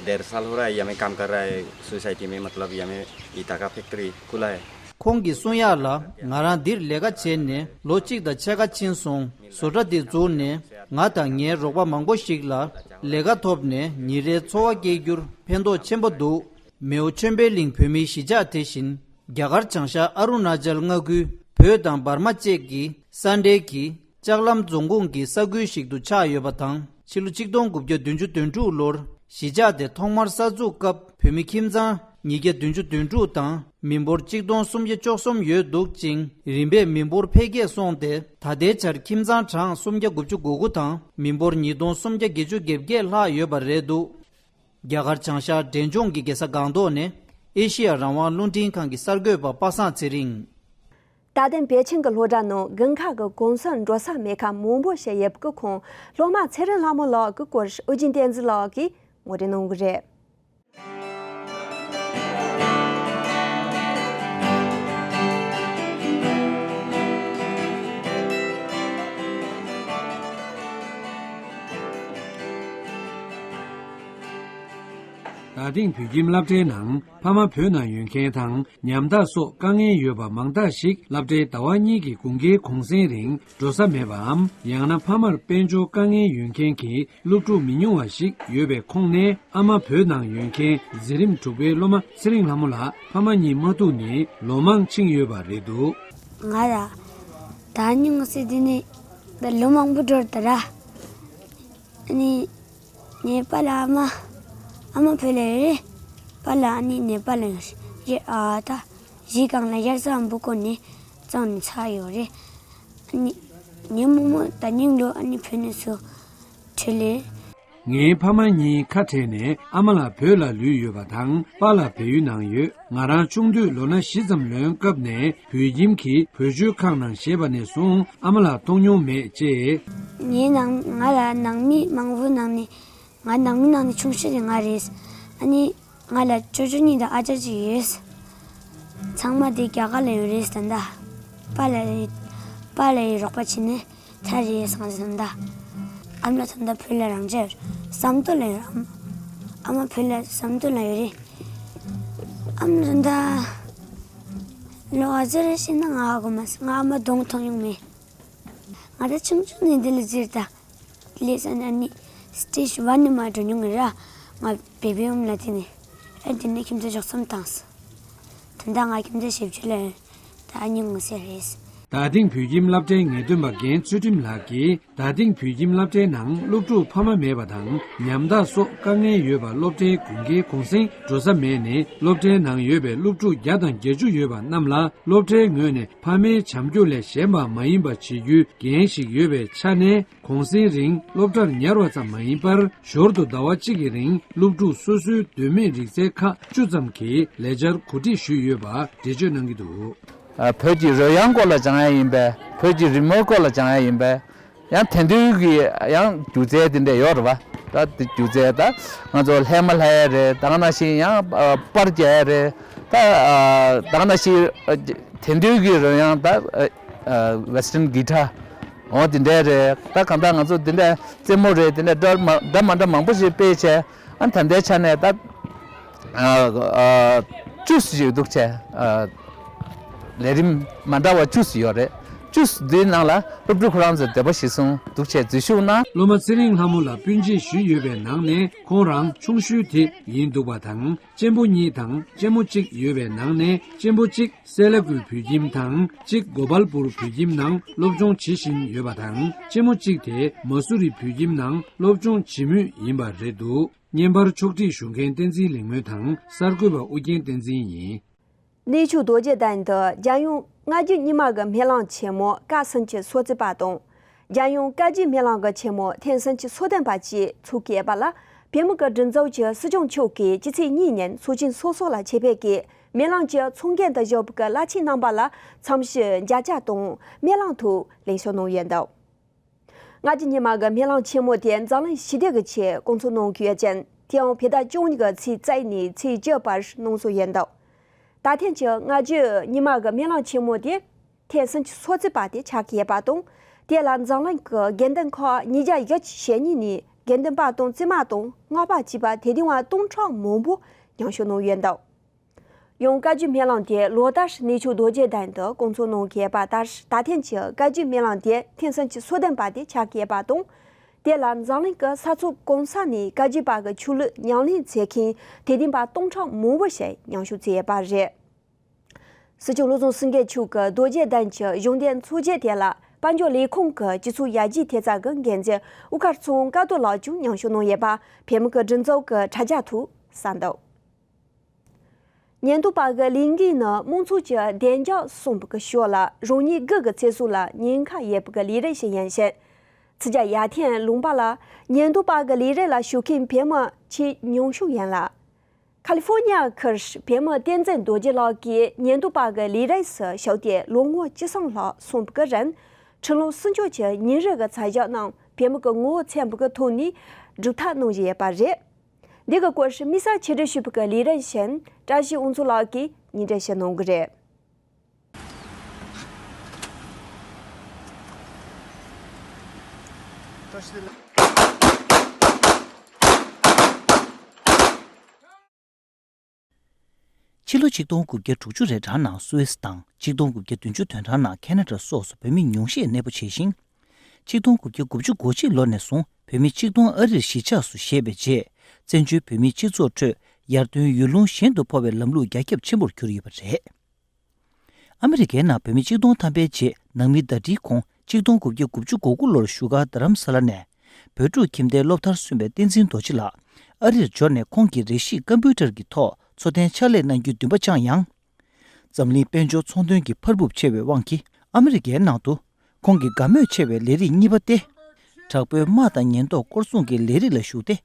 डेढ़ साल हो रहा है, यहाँ में काम कर रहा है, सोसाइटी में, मतलब, यहाँ में ईटा का फैक्ट्री खुला है। ཁོང་གིས་གསུང་ཡག་ལ། ང་རང་འདིར་ལས་ཀ་བྱས་ནས་ལོ་གཅིག་དང་ཕྱེད་ཀ་ཕྱིན་སོང་། བཟོ་གྲྭ་འདི་བཙུགས་ནས་ང་དང་ངའི་རོགས་པ་མང་པོ་ཞིག་ལ་ལས་ཀ་ཐོབ་ནས་ཉིན་རེའི་འཚོ་བ་སྐྱེལ་རྒྱུར་ཕན་ཐོགས་ཆེན་པོ་འདུག་མེའོ་ཆོས་འཕེལ་གླིང་བོད་མིའི་གཞིས་ཆགས་དེ་བཞིན། རྒྱ་གར་བྱང་ཤར་ཨ་རུ་ན་ཅལ་མངའ་ཁུལ་བོད་དང་འབར་མ་བཅས་ཀྱི་ས་འབྲེལ་གྱི་ལྕགས་ལམ་རྫོང་ཁོངས་ཀྱི་ས་ཁུལ་ཞིག་ཏུ་ཆགས་ཡོད་པ་དང་། ཕྱི་ལོ་ཆིག་སྟོང་དགུ་བརྒྱ་བདུན་ཅུ་དོན་དྲུག་ལོར་གཞིས་ཆགས་དེ་ཐོག་མར་གསར་འཛུགས་སྐབས་བོད་མི་ཁྱིམ་ཚང་ཉིས་བརྒྱ་བདུན་ཅུ་དོན་དྲུག་དང་མི་འབོར་ཆིག་སྟོང་སུམ་བརྒྱ་བཅུ་གསུམ་ཡོད་འདུག་ཅིང་། རིམ་པས་མི་འབོར་འཕེལ་རྒྱས་སོང་སྟེ། ད་ལྟའི་ཆར་ཁྱིམ་ཚང་གྲངས་སུམ་བརྒྱ་དགུ་བཅུ་གོ་དགུ་དང་མི་འབོར་ཉིས་སྟོང་སུམ་བརྒྱ་བརྒྱད་ཅུ་གྱ་བརྒྱད་ལྷག་ཡོད་པ་རེད་འདུག་རྒྱ་གར་བྱང་ཤར་འབྲས་ལྗོངས་ཀྱི་རྒྱལ་ས་སྒང་ཏོག་ནས་ཨེ་ཤི་ཡ་རང་དབང་རླུང་འཕྲིན་ཁང་གི་གསར་འགོད་པ་པ་སངས་ཚེ་རིང་། དད་ལྡན་པེ་ཅིང་གི་སློབ་གྲྭ་ནང་དགུན་ཁ་གི་གུང་སེང་འགྲོ་ས་མེད་ཁག་མང་པོ་ཞིག་ཡོད་པའི་ཁོངས་སློབ་མ་ཚེ་རིང་ལྷ་མོ་ལགས་ཀྱི་སྐོར་ཨོ་རྒྱན་བསྟན་འཛིན་ལགས་ཀྱིས་ངོ་སྤྲོད་གནང་གི་རེད། ད་ཐེངས་བོད་ཁྱིམ་སློབ་གྲྭའི་ནང་ཕ་མ་བོད་ནང་ཡོད་མཁན་དང་ཉམ་ཐག་སོགས་དཀའ་ངལ་ཡོད་པ་མང་དག་ཞིག་སློབ་གྲྭའི་ཟླ་བ་གཉིས་ཀྱི་དགུན་ཁའི་གུང་སེང་རིང་འགྲོ་ས་མེད་པའམ། ཡང་ན་ཕ་མར་དཔལ་འབྱོར་དཀའ་ངལ་ཡོད་མཁན་གྱི་སློབ་ཕྲུག་མི་ཉུང་བ་ཞིག་ཡོད་པའི་ཁོངས་ནས། ཨ་མ་བོད་ནང་ཡོད་མཁན་འཛིན་རིམ་དྲུག་པའི་སློབ་མ་ཚེ་རིང་ལྷ་མོ་ལགས་ཕ་མ་གཉིས་མ་ཐུག་ནས་ལོ་མང་ཕྱིན་ཡོད་པ་རེད་འདུག་ང་ལ་ད་ནི་ང་སི་དེ་ནས་ད་ལོ་མང་པོ་འགྲོ་ད་ར། ཨ་ནི་ངའི་པཱ་ལགས་ཨ་མ། ཨ་མ་བོད་ལ་ཡོད་རེད། པཱ་ལགས་ཨ་ནི་ནེ་པཱལ་ལ་ཡོད་རེད། ཨ་ད་གཞིས་སྒང་ལ་ཡར་ས་འབུ་བཀོག་ནས་གཙང་ནས་ཚར་ཡོད་རེད། ཨ་ནི་ངའི་རྨོ་མོ་ད་ཉིན་ལོ་ཨ་ནི་བོད་ནས་སུ་བྲོས་ལེ། ངའི་ཕ་མ་གཉིས་ཁ་བྲལ་ནས་ཨ་མ་ལགས་བོད་ལ་ལུས་ཡོད་པ་དང་པཱ་ལགས་བལ་ཡུལ་ནང་ཡོད། ང་རང་ཆུང་དུས་ལོ་ན་བཞི་ཙམ་ལོན་སྐབས་ནས་བོད་ཁྱིམ་གྱི་བོད་ཆོས་ཁང་ནང་བཞེས་པ་ནས་བཟུང་ཨ་མ་ལགས་མཐོང་མྱོང་མེད་ཅེས། ངའི་ནང་ང་ལ་ནང་མི་མང་པོའི་ནང་ནས་ང་ནང་མི་ནང་ནས་ཆུང་ཤོས་དེ་ང་རེད། ཨ་ནི་ང་ལ་ཅོ་ཅོ་གཉིས་དང་ཨ་ཅག་གཅིག་ཡོད། ཚང་མ་དེ་རྒྱ་གར་ལ་ཡོད་རེད་ཟེར་ད། པཱ་ལགས་པཱ་ལགས་རོགས་པ་བྱས་ནས་ཐར་རེད་ཟེར་ད། ཨ་མ་ལགས་ད་ལྟ་བོད་ལ་རང་འཇགས་ཡོད་རེད། ཟམ་ཏོག་ལ་ཡོད་རེད། ཨ་མ་ཨ་མ་བོད་ལ་ཟམ་ཏོག་ལ་ཡོད་རེད། ཨ་མ་ལགས་ད་ལྟ་ལོ་ག་ཚོད་རེད་ཤེས་ན། ང་ཧ་གོ་མ་སོང་། ང་ཨ་མ་གདོང་མཐོང་མྱོང་མེད། ང་ད་ཆུང་ཆུང་ནས་འདི་ལ་ཟེར་ད། ལས་ས་ན་ནི་སི་ཊེ་ཇི་ཝན་ནས་མར་འགྲོ་མྱོང་ངེ་ར། ང་བེ་བི་ཧོམ་ལ་དེ་ནས་ཨ་དེ་ནས་ཁྱིམ་ཚང་འཇོག་མཚམས་བཏང་སོང་། ད་ལྟ་ང་ཁྱིམ་ཚང་བཞི་བཅུ་ལ་ཡོད། ད་ཨ་ཉི་ངོ་སེ་རེད། རྡ་སྟེང་བོད་ཁྱིམ་སློབ་གྲྭའི་ངེས་སྟོན་པ་རྒན་ཚུལ་ཁྲིམས་ལགས་ཀྱིས། རྡ་སྟེང་བོད་ཁྱིམ་སློབ་གྲྭའི་ནང་སློབ་ཕྲུག་ཕ་མ་མེད་པ་དང་ཉམ་ཐག་སོགས་དཀའ་ངལ་ཡོད་པ་སློབ་གྲྭའི་དགོན་སྐྱེལ་གུང་སེང་འགྲོ་ས་མེད་ནས། སློབ་གྲྭའི་ནང་ཡོད་པའི་སློབ་ཕྲུག་བརྒྱ་དང་བརྒྱད་ཅུ་ཡོད་པ་རྣམས་ལ་སློབ་གྲྭའི་ངོས་ནས་ཕ་མའི་བྱམས་སྐྱོང་ལས་གཞན་པ་མ་ཡིན་པ་བྱེད་རྒྱུའི་འགན་ཞིག་ཡོད་པའི་ཆ་ནས། གུང་སེང་རིང་སློབ་གྲྭར་ཉར་བ་ཙམ་མ་ཡིན་པར། ཞོར་དུ་ཟླ་བ་གཅིག་གི་རིང་སློབ་ཕྲུག་སོ་སོའི་འདོད་མོས་རིག་རྩལ་ཁག་བཅུ་ཙམ་གྱི་ལས་འཆར་གོ་སྒྲིག་ཞུས་ཡོད་པ་འགྲེལ་བརྗོད་གནང་གི་འདུག་ཨ། བོད་ཀྱི་རོལ་དབྱངས་སྐོར་ལ་སྦྱང་ཡ་ཡིན་པས། བོད་ཀྱི་རི་མོའི་སྐོར་ལ་སྦྱང་ཡ་ཡིན་པས། ཡང་དེང་དུས་ཀྱི་ཡང་སྒྱུ་རྩལ་དེ་འདྲ་ཡོད་རེད་བ། ད་དེ་སྒྱུ་རྩལ་ད་ང་ཚོ་ལྷས་མ་ལྷ་ཡ་རེད། ད་ག་ནང་བཞིན་ཡང་ཨ་པར་རྒྱག་ཡ་རེད། ད་ཨ་ད་ག་ནང་བཞིན་ཨ་དེང་དུས་ཀྱི་རོལ་དབྱངས་ད་ཨ་ཨ་Western guitar། འོ་དེ་འདྲ་རེད། ད་གང་ལྟར་ང་ཚོ་དེ་འདྲ་རྩེད་མོ་རེད། དེ་འདྲ་འདྲ་མ་འདྲ་མ་འདྲ་མང་པོ་ཞིག་སྤེལ་བྱས། ཨ་ད་ལྟའི་ཆ་ནས་ད་ཨ་ཨ་བཅུ་ཞིག་འདུག་བྱས། ཨ་ལས་རིམ་མ་འདྲ་བ་བཅུ་ཞིག་ཡོད་རེད། བཅུ་འདིའི་ནང་ལ་སློབ་ཕྲུག་ཁོ་རང་ཚོས་འདོད་པ་གཞིར་བཟུང་འདུག་བྱས་འཛུལ་ཞུགས་གནང་། སློབ་མ་ཚེ་རིང་ལྷ་མོ་ལ་སྤུན་མཆེད་བཞི་ཡོད་པའི་ནང་ནས། ཁོང་རང་ཆུང་ཤོས་དེ་ཡིན་འདུག་པ་དང་། གཅེན་པོ་གཉིས་དང་གཅེན་མོ་གཅིག་ཡོད་པའི་ནང་ནས། གཅེན་པོ་གཅིག་སེ་ལ་ཀུའི་བོད་ཁྱིམ་དང་། གཅིག་གོ་པལ་པུར་བོད་ཁྱིམ་ནང་སློབ་སྦྱོང་བྱེད་བཞིན་ཡོད་པ་དང་། གཅེན་མོ་གཅིག་དེ་མ་སུ་རི་བོད་ཁྱིམ་ནང་སློབ་སྦྱོང་བྱེད་མུས་ཡིན་པ་རེད་འདུག་བརྙན་པར་ཕྱོགས་སྒྲིག་ཞུ་མཁན་བསྟན་འཛིན་ལིང་མོ་དང་། གསར་འགོད་པ་ཨུ་རྒྱན་བསྟན་འཛིན་ཡིན། གནས་མཆོག་རྡོ་རྗེ་གདན་དུ་རྒྱལ་ཡོངས་སྔ་རྒྱུད་རྙིང་མ་གི་སྨོན་ལམ་ཆེན་མོ་ཀ་སུན་ཅི་སོ་རྩི་པ་དང་། རྒྱལ་ཡོངས་བཀའ་བརྒྱུད་སྨོན་ལམ་གྱི་ཆེན་མོ་ཐེག་སུན་ཅི་སོ་བདུན་པ་བཅས་འཚོགས་ཀྱི་ཡོད་པ་ལ། བོད་མི་གི་སྒྲིག་འཛུགས་ཀྱི་སྲིད་སྐྱོང་མཆོག་གིས་སྤྱི་ཚེས་གཉིས་ཉིན་ཚོགས་ཆེན་སོ་སོ་ལ་ཆེད་ཕེབས་ཀྱིས་སྨོན་ལམ་གྱི་ཚོགས་འགན་དུ་བཞག་པའི་བླ་ཆེན་རྣམ་པ་ལ་འཚམས་ཞུ་མཇལ་བཅར་དང་སྨོན་ལམ་ཐོག་ལེགས་སོ་གནང་ཡོད་འདུག་སྔ་རྒྱུད་རྙིང་མ་གི་སྨོན་ལམ་ཆེན་མོ་དེ་འཛམ་གླིང་ཞི་བདེ་གི་ཆེད་སྐོང་ཚོགས་གནང་གི་ཡོད་ཅིང་། དེའང་བོད་ཟླ་བཅུ་གཉིས་ཀྱི་ཚེས་རྩ་བཞི་ནས་ཚེས་བཅུ་བར་གནང་སྲོལ་ཡོད་འདུག་ད་ཐེངས་ཀྱི་སྔ་རྒྱུད་རྙིང་མ་གི་སྨོན་ལམ་ཆེན་མོ་དེ་ཐེག་སུན་ཅི་སོ་རྩི་པ་དེ་ཆགས་ཀྱི་ཡོད་པ་དང་། དེ་ལ་འཛམ་གླིང་གི་དགེ་འདུན་ཁག་ཉིས་བརྒྱ་བཞི་བཅུ་ཞེ་གཉིས་ནས་དགེ་འདུན་པ་དང་བཙུན་མ་དང་སྔགས་པ་བཅས་པ་དད་ལྡན་པ་སྟོང་ཕྲག་མང་པོ་མཉམ་ཞུགས་གནང་ཡོད་འདུག་ཡང་བཀའ་བརྒྱུད་སྨོན་ལམ་དེ་ལོ་ལྟར་གནས་མཆོག་རྡོ་རྗེ་གདན་དུ་སྐོང་ཚོགས་གནང་གི་ཡོད་པ་ལྟར། ད་ཐེངས་ཀྱི་བཀའ་བརྒྱུད་སྨོན་ལམ་དེ་ཐེག་སུན་ཅི་སོ་བདུན་པ་དེ་ཆགས་ཀྱི་ཡོད་པ་དང་། དེ་ལ་འཛམ་གླིང་གི་ས་ཕྱོགས་གང་ས་ནས་བཀའ་བརྒྱུད་པ་གི་ཆོས་ལུགས་ཉམས་ལེན་མཛད་མཁན་དད་ལྡན་པ་སྟོང་ཕྲག་མང་པོ་ཞིག་མཉམ་ཞུགས་མཛད་ཡོད་པ་རེད། སྲིད་སྐྱོང་བློ་བཟང་སེང་གེ་མཆོག་གི་རྡོ་རྗེ་གདན་གྱི་གཞུང་འབྲེལ་ཚོགས་ཆེན་དེ་ལ་དཔལ་འབྱོར་ལས་ཁུངས་ཀྱི་སྤྱི་ཚོགས་ཡར་རྒྱས་ཐེབས་རྩ་གི་འགན་འཛིན་དབུ་དཀར་ཚང་དཀར་རྡོར་ལགས་ཀྱང་མཉམ་ཞུགས་གནང་ཡོད་པ་བོད་མི་གི་སྒྲིག་འཛུགས་ཀྱི་དྲ་རྒྱ་ཐོག་གསལ་འདུག་ཉེན་རྟོག་པ་གི་ལས་འགུལ་ནི་དམངས་ཚོགས་ཀྱི་བདེ་འཇགས་སྲུང་བའི་ཤོག་ལ་རང་ཉིད་སྒེར་གྱི་ཚེ་སྲོག་ལ་ཉེན་ཁ་ཡོད་པའི་ལས་རིགས་ཤིག་ཡིན་ཞིང་། ཚིག་རྒྱ་ཡར་ཐོན་ལུང་པ་ལ་ཉེན་རྟོག་པ་གི་ལས་རིགས་ལ་ཞུགས་མཁན་བོད་མི་ཆེས་ཉུང་ཤོས་ཡིན་ལ། ཁ་ལི་ཧྥོ་ནི་ཡ་ཁུལ་བོད་མི་བསྟན་འཛིན་རྡོ་རྗེ་ལགས་ཀྱིས་ཉེན་རྟོག་པ་གི་ལས་རིགས་སུ་ཞུགས་ཏེ་ལོ་ངོ་བཅུ་གསུམ་ལྷག་སོང་བའི་རིང་། ཁྲིམས་ལུགས་སྲུང་སྐྱོབ་ཀྱི་ཉིན་རེ་གི་ཚད་གཞི་རྣམས་བོད་མི་གི་ངོ་བོ་མཚོན་པའི་ཐོག་ནས་སྒྲུབ་ཐབས་གནང་བཞིན་ཡོད་པ་རེད། འདི་གི་སྐོར་དམིགས་བསལ་ཆེད་སྒྲིག་ཞུས་པའི་ལས་རིམ་བཞིན་བཀྲ་ཤིས་དབང་ཕྱུག་ལགས་ཀྱིས་སྙན་སྒྲོན་ཞུ་གནང་གི་རེད། ཕྱི་ལོ་ཆིག་སྟོང་དགུ་བརྒྱ་དྲུག་ཅུ་རེ་གྲངས་ནང་སུད་སི་དང་། ཆིག་སྟོང་དགུ་བརྒྱ་བདུན་ཅུ་དོན་གྲངས་ནང་ཁེ་ན་ཌ་སོགས་སུ་བོད་མི་ཉུང་ཤས་གནས་སྤོ་བྱས་ཤིང་། ཆིག་སྟོང་དགུ་བརྒྱ་དགུ་བཅུ་གོ་གཅིག་ལོ་ནས་བཟུང་བོད་མི་གཅིག་སྟོང་ཨ་རིར་གཞིས་ཆགས་སུ་བཞེས་པའི་རྗེས། བཙན་བྱོལ་བོད་མིའི་སྤྱི་ཚོགས་ཁྲོད་ཡར་ཐོན་ཡུལ་ལུང་གཞན་དུ་འཕོ་བའི་ལམ་ལུགས་རྒྱ་ཁྱབ་ཆེན་པོར་གྱུར་ཡོད་པ་རེད། ཨ་མི་རི་ཀའི་ནང་བོད་མི་གཅིག་སྟོང་ཐམ་པའི་རྗེས་ནང་མི་ཟླ་སྒྲིལ་ཁོངས་ཆིག་སྟོང་དགུ་བརྒྱ་དགུ་བཅུ་གོ་དགུ་ལོར་བཞུགས་སྒར་རྡ་རམ་ས་ལ་ནས། བོད་ཕྲུག་ཁྱིམ་སྡེའི་སློབ་མཐར་སོན་པའི་བསྟན་འཛིན་རྡོ་རྗེ་ལགས་ཨ་རིར་འབྱོར་ནས་ཁོང་གིས་རེ་ཞིག་ཀམ་པུ་ཊར་གྱི་ཐོག་འཚོ་རྟེན་ཕྱག་ལས་གནང་རྒྱུའི་འདུན་པ་བཅངས་ཡང་། འཛམ་གླིང་དཔལ་འབྱོར་ཚོང་དོན་གྱི་འཕར་འབུབ་ཆེ་བའི་དབང་གིས་ཨ་མི་རི་ཀའི་ནང་དུ་ཁོང་གི་དགའ་མོས་ཆེ་བའི་ལས་རིགས་གཉིས་པ་སྟེ། དྲག་པོའི་དམག་དང་ཉེན་རྟོག་སྐོར་སྲུང་གི་ལས་རིགས་ལ་ཞུགས་ཏེ།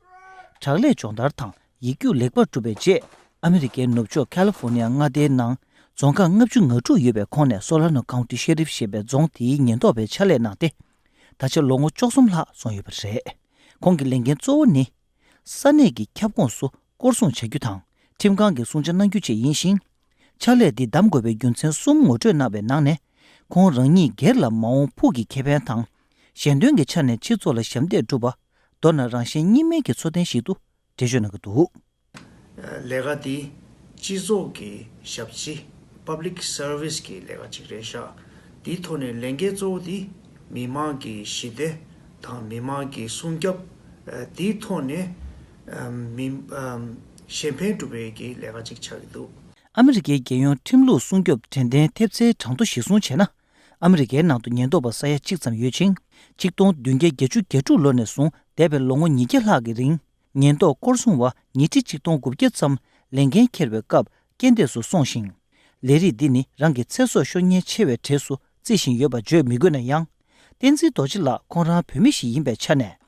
དྲག་ལས་སྦྱོང་བརྡར་དང་ཡིག་རྒྱུགས་ལེགས་པར་གྲུབ་པའི་རྗེས། ཨ་མི་རི་ཀའི་ནུབ་ཕྱོགས་ཁ་ལི་ཧྥོ་ནི་ཡ་མངའ་སྡེའི་ནང་རྫོང་ཁག་ལྔ་བཅུ་ང་དྲུག་ཡོད་པའི་ཁོངས་ནས་སོ་ལ་ནོ་ཁའུན་ཊི་ཤེ་རིཕ་ཞེས་པའི་རྫོང་དེའི་ཉེན་རྟོག་པའི་ཕྱག་ལས་གནང་སྟེ། ད་ཆ་ལོ་ངོ་བཅུ་གསུམ་ལྷག་སོང་ཡོད་པ་རེད། ཁོང་གི་ལས་འགན་གཙོ་བོ་ནི། ས་གནས་ཀྱི་ཁྱབ་ཁོངས་སུ་སྐོར་སྲུང་བྱ་རྒྱུ་དང་ཁྲིམས་ཁང་གི་སྲུང་བྱ་གནང་རྒྱུ་བཅས་ཡིན་ཞིང་། ཕྱག་ལས་འདི་གདམ་དགོས་པའི་རྒྱུ་མཚན་གསུམ་ངོ་སྤྲོད་གནང་བའི་ནང་ནས། ཁོང་རང་ཉིད་སྒེར་ལ་མ་འོངས་ཕུགས་ཀྱི་ཁེ་ཕན་དང་། གཞན་དོན་གྱི་ཆ་ནས་སྤྱི་ཚོགས་ལ་ཞབས་འདེགས་སྒྲུབ་པ། མདོར་ན་རང་གཞན་གཉིས་སྨན་གྱི་འཚོ་རྟེན་ཞིག་ཏུ་འགྲེལ་བརྗོད་གནང་གི་འདུག། ལས་ཀ་འདི་སྤྱི་ཚོགས་ཀྱི་ཞབས་ཕྱི། Public Service གི་ལས་ཀ་ཅིག་རེད་ཤག། དེའི་ཐོག་ནས་ལས་འགན་གཙོ་བོ་འདི་མི་མང་གི་ཞི་བདེ་དང་མི་མང་གི་སྲུང་སྐྱོབ། ཨ། དེའི་ཐོག་ནས། ཨ། མི། ཨ། གཞན་ཕན་སྒྲུབ་པའི་གི་ལས་ཀ་ཅིག་ཆགས་ཀྱི་འདུག། ཨ་མི་རི་ཀའི་རྒྱལ་ཡོངས་ཁྲིམས་ལུགས་སྲུང་སྐྱོབ་དྲན་རྟེན་ཐེབས་རྩའི་གྲངས་ཐོ་གཞིར་བཟུང་བྱས་ན། ཨ་མི་རི་ཀའི་ནང་དུ་ཉེན་རྟོག་པ་ས་ཡ་གཅིག་ཙམ་ཡོད་ཅིང་། ཆིག་སྟོང་བདུན་བརྒྱ་བརྒྱད་ཅུ་གྱ་དྲུག་ལོ་ནས་བཟུང་འདས་པའི་ལོ་ངོ་ཉིས་བརྒྱ་ལྷག་གི་རིང་། ཉེན་རྟོག་སྐོར་སྲུང་བ་ཉིས་ཁྲི་ཆིག་སྟོང་དགུ་བརྒྱ་ཙམ་ལས་འགན་འཁྱེར་བའི་སྐབས་རྐྱེན་འདས་སུ་སོང་ཞིང་། ལས་རིགས་འདི་ནི་རང་གི་ཚེ་སྲོག་ཤོར་ཉེན་ཆེ་བའི་གྲས་སུ་བརྩི་བཞིན་ཡོད་པ་བརྗོད་མི་དགོས་ན་ཡང་། བསྟན་འཛིན་རྡོ་རྗེ་ལགས་ཁོང་རང་བོད་མི་ཞིག་ཡིན་པའི་ཆ་ནས།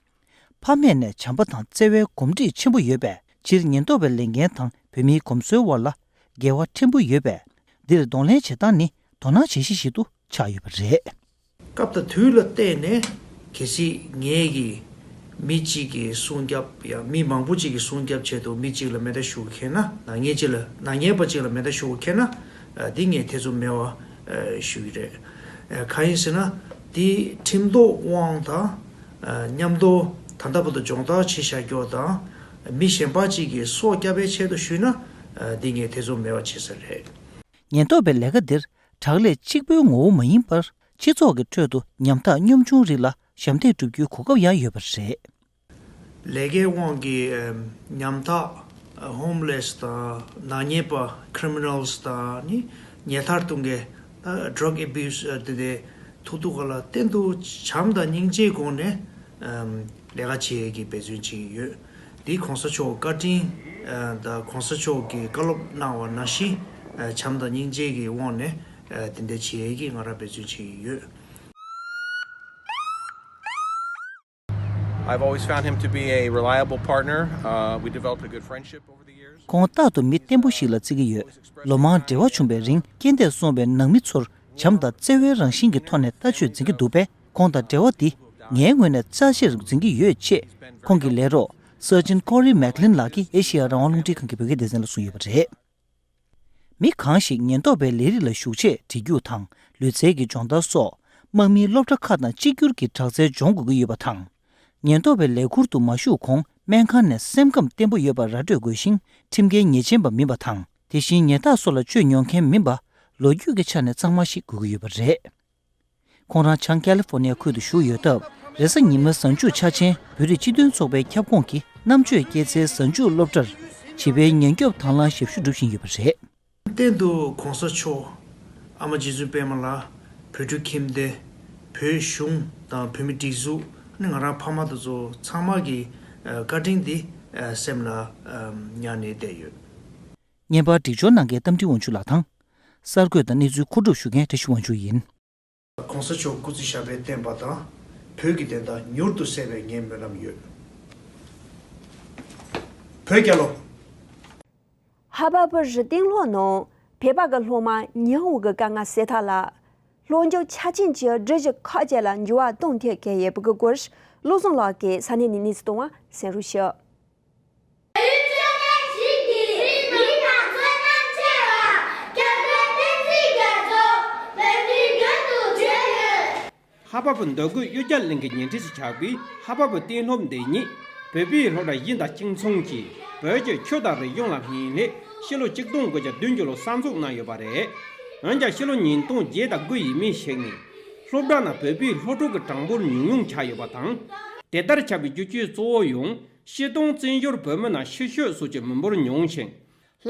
ཕ་མེས་ནས་བྱམས་པ་དང་བརྩེ་བའི་གོམས་འདྲིས་ཆེན་པོ་ཡོད་པས། སྤྱིར་ཉེན་རྟོག་པའི་ལས་འགན་དང་བོད་མིའི་གོམས་སྲོལ་དབར་ལ་འགལ་བ་ཕྲན་བུ་ཡོད་པས། འདིར་གདོང་ལེན་བྱེད་སྟངས་ནི་དོ་སྣང་བྱེད་གཞི་ཞིག་ཏུ་ཆགས་ཡོད་པ་རེད། སྐབས་དང་དུས་ལ་བལྟས་ནས། གལ་སྲིད་ངས་ཀྱིས་མི་གཅིག་གི་སྲུང་སྐྱོབ་ཡང་མི་མང་པོ་གཅིག་གི་སྲུང་སྐྱོབ་ཆེད་དུ་མི་གཅིག་ལ་མེ་མདའ་གཞུ་མཁན་ན། ནག་ཉེས་གཅིག་ལ། ནག་ཉེས་པ་གཅིག་ལ་མེ་མདའ་གཞུ་མཁན་ན། ཨ། འདི་ངས་ཐེ་ཚོམ་མེད་པ་ཞུ་གི་རེད། ཨ། གང་ཡིན་ཟེར་ན། འདི་ཁྲིམས་ཐོག་དབང་དང་། ཨ། མཉམ་དུ་ད་ལྟ་བར་དུ་སྦྱོང་བརྡར་བྱེད་བཞག་རྒྱུ་དང་། མི་གཞན་པ་གཅིག་གི་སྲོག་སྐྱབས་པའི་ཆེད་དུ་ཞུས་ན། ཨ། འདི་ངས་ཐེ་ཚོམ་མེད་པ་བྱེད་ས་རེད། ཉེན་རྟོག་པའི་ལས་ཀ་འདིར་བྲག་ལས་གཅིག་པུའི་ངོ་བོ་མ་ཡིན་པར། སྤྱི་ཚོགས་ཀྱི་ཁྲོད་དུ་ཉམ་ཐག་གཉོམ་ཆུང་རིགས་ལ་ཞབས་འདེགས་སྒྲུབ་རྒྱུའི་གོ་སྐབས་ཡང་ཡོད་པ་རེད། ལས་ཀའི་དབང་གིས། ཨ། ཉམ་ཐག་ཧོམ་ལེ་སི་དང་ནག་ཉེས་པ། Criminals དང་ནི་ཉལ་ཐར་གཏོང་མཁན། ཨ། Drug Abuse དེ་འདྲའི་ཐུག་དུས་སྒང་ལ་གཏན་དུ་བྱམས་དང་སྙིང་རྗེའི་སྒོ་ནས། ཨ། ལས་ཀ་བྱེད་ཡས་ཀྱི་འབད་བརྩོན་བྱེད་ཀྱི་ཡོད། འདི་གོང་ས་མཆོག་བཀའ་དྲིན། ཨ། དང་གོང་ས་མཆོག་གིས་བཀའ་སློབ་གནང་བ་ནང་བཞིན། ཨ། བྱམས་དང་སྙིང་རྗེ་གི་དབང་ནས། ཨ། དེ་འདྲ་བྱེད་ཡས་ཀྱི་ང་རང་འབད་བརྩོན་བྱེད་ཀྱི་ཡོད། I've always found him to be a reliable partner. Uh, we developed a good friendship over the years. ཁོང་རྟག་ཏུ་མི་བརྟན་པོ་ཞིག་ལ་བརྩི་གི་ཡོད། ལོ་མང་འབྲེལ་བ་བྱུང་བའི་རིང་། རྐྱེན་འདས་སོང་བའི་ནང་མི་ཚོར་བྱམས་དང་བརྩེ་བའི་རང་བཞིན་གྱི་ཐོག་ནས་ལྟ་སྤྱོད་འཛིན་གྱི་འདུག་པས། ཁོང་དང་འབྲེལ་བ་འདི་ངའི་ངོས་ནས་རྩ་ཆེར་འཛིན་གྱི་ཡོད་ཅེས། ཁོང་གི་ལས་རོགས་Surgeon Corey McLean ལགས་ཀྱིས་ཨེ་ཤེ་ཡ་རང་དབང་རླུང་འཕྲིན་ཁང་གི་བོད་སྐད་སྡེ་ཚན་ལ་གསུངས་ཡོད་པ་རེད། མི་གང་ཞིག་ཉེན་རྟོག་པའི་ལས་རིགས་ལ་ཞུགས་ཆེད་བྲིས་རྒྱུགས་དང་ལུས་རྩལ་གྱི་སྦྱོང་བརྡར་སོགས། དམག་མིའི་སློབ་གྲྭ་ཁག་དང་གཅིག་གྱུར་གྱི་དྲག་རྩལ་སྦྱོང་དགོས་ཀྱི་ཡོད་པ་དང་། ཉེན་རྟོག་པའི་ལས་ཁུར་དུ་མ་ཞུགས་གོང་སྨན་ཁང་ནས་སེམས་ཁམས་བརྟན་པོ་ཡོད་པ་ར་སྤྲོད་དགོས་ཤིང་། ཁྲིམས་འགལ་ཉེས་ཅན་པ་མིན་པ་དང་། དེ་བཞིན་ཉལ་ཐག་སོགས་ལ་སྤྱོད་མྱོང་མཁན་མིན་པ། ལོ་རྒྱུས་ཀྱི་ཆ་ནས་གཙང་མ་ཞིག་དགོས་ཀྱི་ཡོད་པ་རེད། ཁོང་རང་བྱང་ཀ་ལི་ཧྥོར་ནི་ཡ་ཁུལ་དུ་བཞུགས་ཡོད་སྟབས། རེས་གཟའ་ཉི་མའི་གཟའ་མཇུག་འཆར་ཅན་བོད་རིགས་སྤྱི་མཐུན་ཚོགས་པའི་ཁྱབ་ཁོངས་ཀྱི་རྣམ་དཔྱོད་སྐྱེད་ཚལ་གཟའ་མཇུག་སློབ་གྲྭར་བྱིས་པའི་ཉེན་སྐྱོབ་དང་བླངས་ཞབས་ཞུ་སྒྲུབ་བཞིན་ཡོད་པ་རེད། གཏན་དུ་གོང་ས་མཆོག་ཨ་མ་རྗེ་བཙུན་པད་མ་ལགས། བོད་ཕྲུག་ཁྱིམ་སྡེ། བོད་གཞུང་དང་བོད་མི་སྒྲིག་འཛུགས། ནི་ང་རང་ཕ་མ་དེ་ཚོ་ཚང་མ་གི་བཀའ་དྲིན་འདི་སེམས་ལ་ཉར་ནས་བསྡད་ཡོད། བརྙན་པར་སྒྲིག་སྦྱོར་གནང་མཁན་རྟ་མགྲིན་དབང་ཕྱུག་ལགས་དང་། གསར་འགོད་དང་གནས་ཚུལ་མཁོ་སྒྲུབ་ཞུ་མཁན་བཀྲ་ཤིས་དབང་ཕྱུག་ཡིན། གོང་ས་མཆོག་སྐུ་ཚེ་ཞབས་པད་བརྟན་པ་དང་། བོད་ཀྱི་བདེན་མཐའ་མྱུར་དུ་གསལ་བའི་ངའི་སྨོན་ལམ་ཡོད། བོད་རྒྱལ་ལོ། ཧ་བ་པུ་རི་སྟེང་ལྷོ་ནང་བོད་པ་གི་སློབ་མ་ཉི་ཧོང་གི་དཀའ་ངལ་སེལ་ཐབས་ལ། ལྷོ་འཇུག་ཆ་རྐྱེན་གྱི་སྒྲིག་གཞི་ཁག་ཅིག་ལ་འགྱུར་བ་གཏོང་ཐབས་བྱེད་ཡས་པ་གི་སྐོར། བློ་བཟང་ལགས་ཀྱིས་ས་གནས་ནས་གནས་ཚུལ་བཏང་བ་གསན་རོགས་ཞུ། ཧ་བ་པུ་འདོད་རྒུ་གཡུ་རྒྱ་གླིང་གི་ཉེ་འཁྲིས་སུ་ཆགས་པའི་ཧ་བ་པུ་གཏན་སློབ་འདི་ཉིད་བོད་པའི་སློབ་གྲྭ་བཞི་དང་གཅིག་མཚུངས་ཀྱིས་བོད་ཀྱི་ཆོས་དང་རིག་གཞུང་ལ་སྨིན་སླད་ཕྱི་ལོ་ཆིག་སྟོང་དགུ་བརྒྱ་བདུན་ཅུ་ལོར་གསར་འཛུགས་གནང་ཡོད་པ་རེད། འོན་ཀྱང་ཕྱི་ལོ་ཉིས་སྟོང་བརྒྱད་དང་དགུ་ཡས་མས་ཤིག་ནས་སློབ་གྲྭ་ནང་བོད་པའི་སློབ་ཕྲུག་གི་གྲངས་འབོར་ཉུང་ཉུང་ཆགས་ཡོད་པ་དང་། དེ་ལྟར་ཆགས་པའི་རྒྱུ་རྐྱེན་གཙོ་བོ་ཡང་སྤྱིར་བཏང་བཙན་བྱོལ་བོད་མི་ནང་ཕྱི་བཤོལ་སོགས་ཀྱི་མི་འབོར་ཉུང་ཞིང་།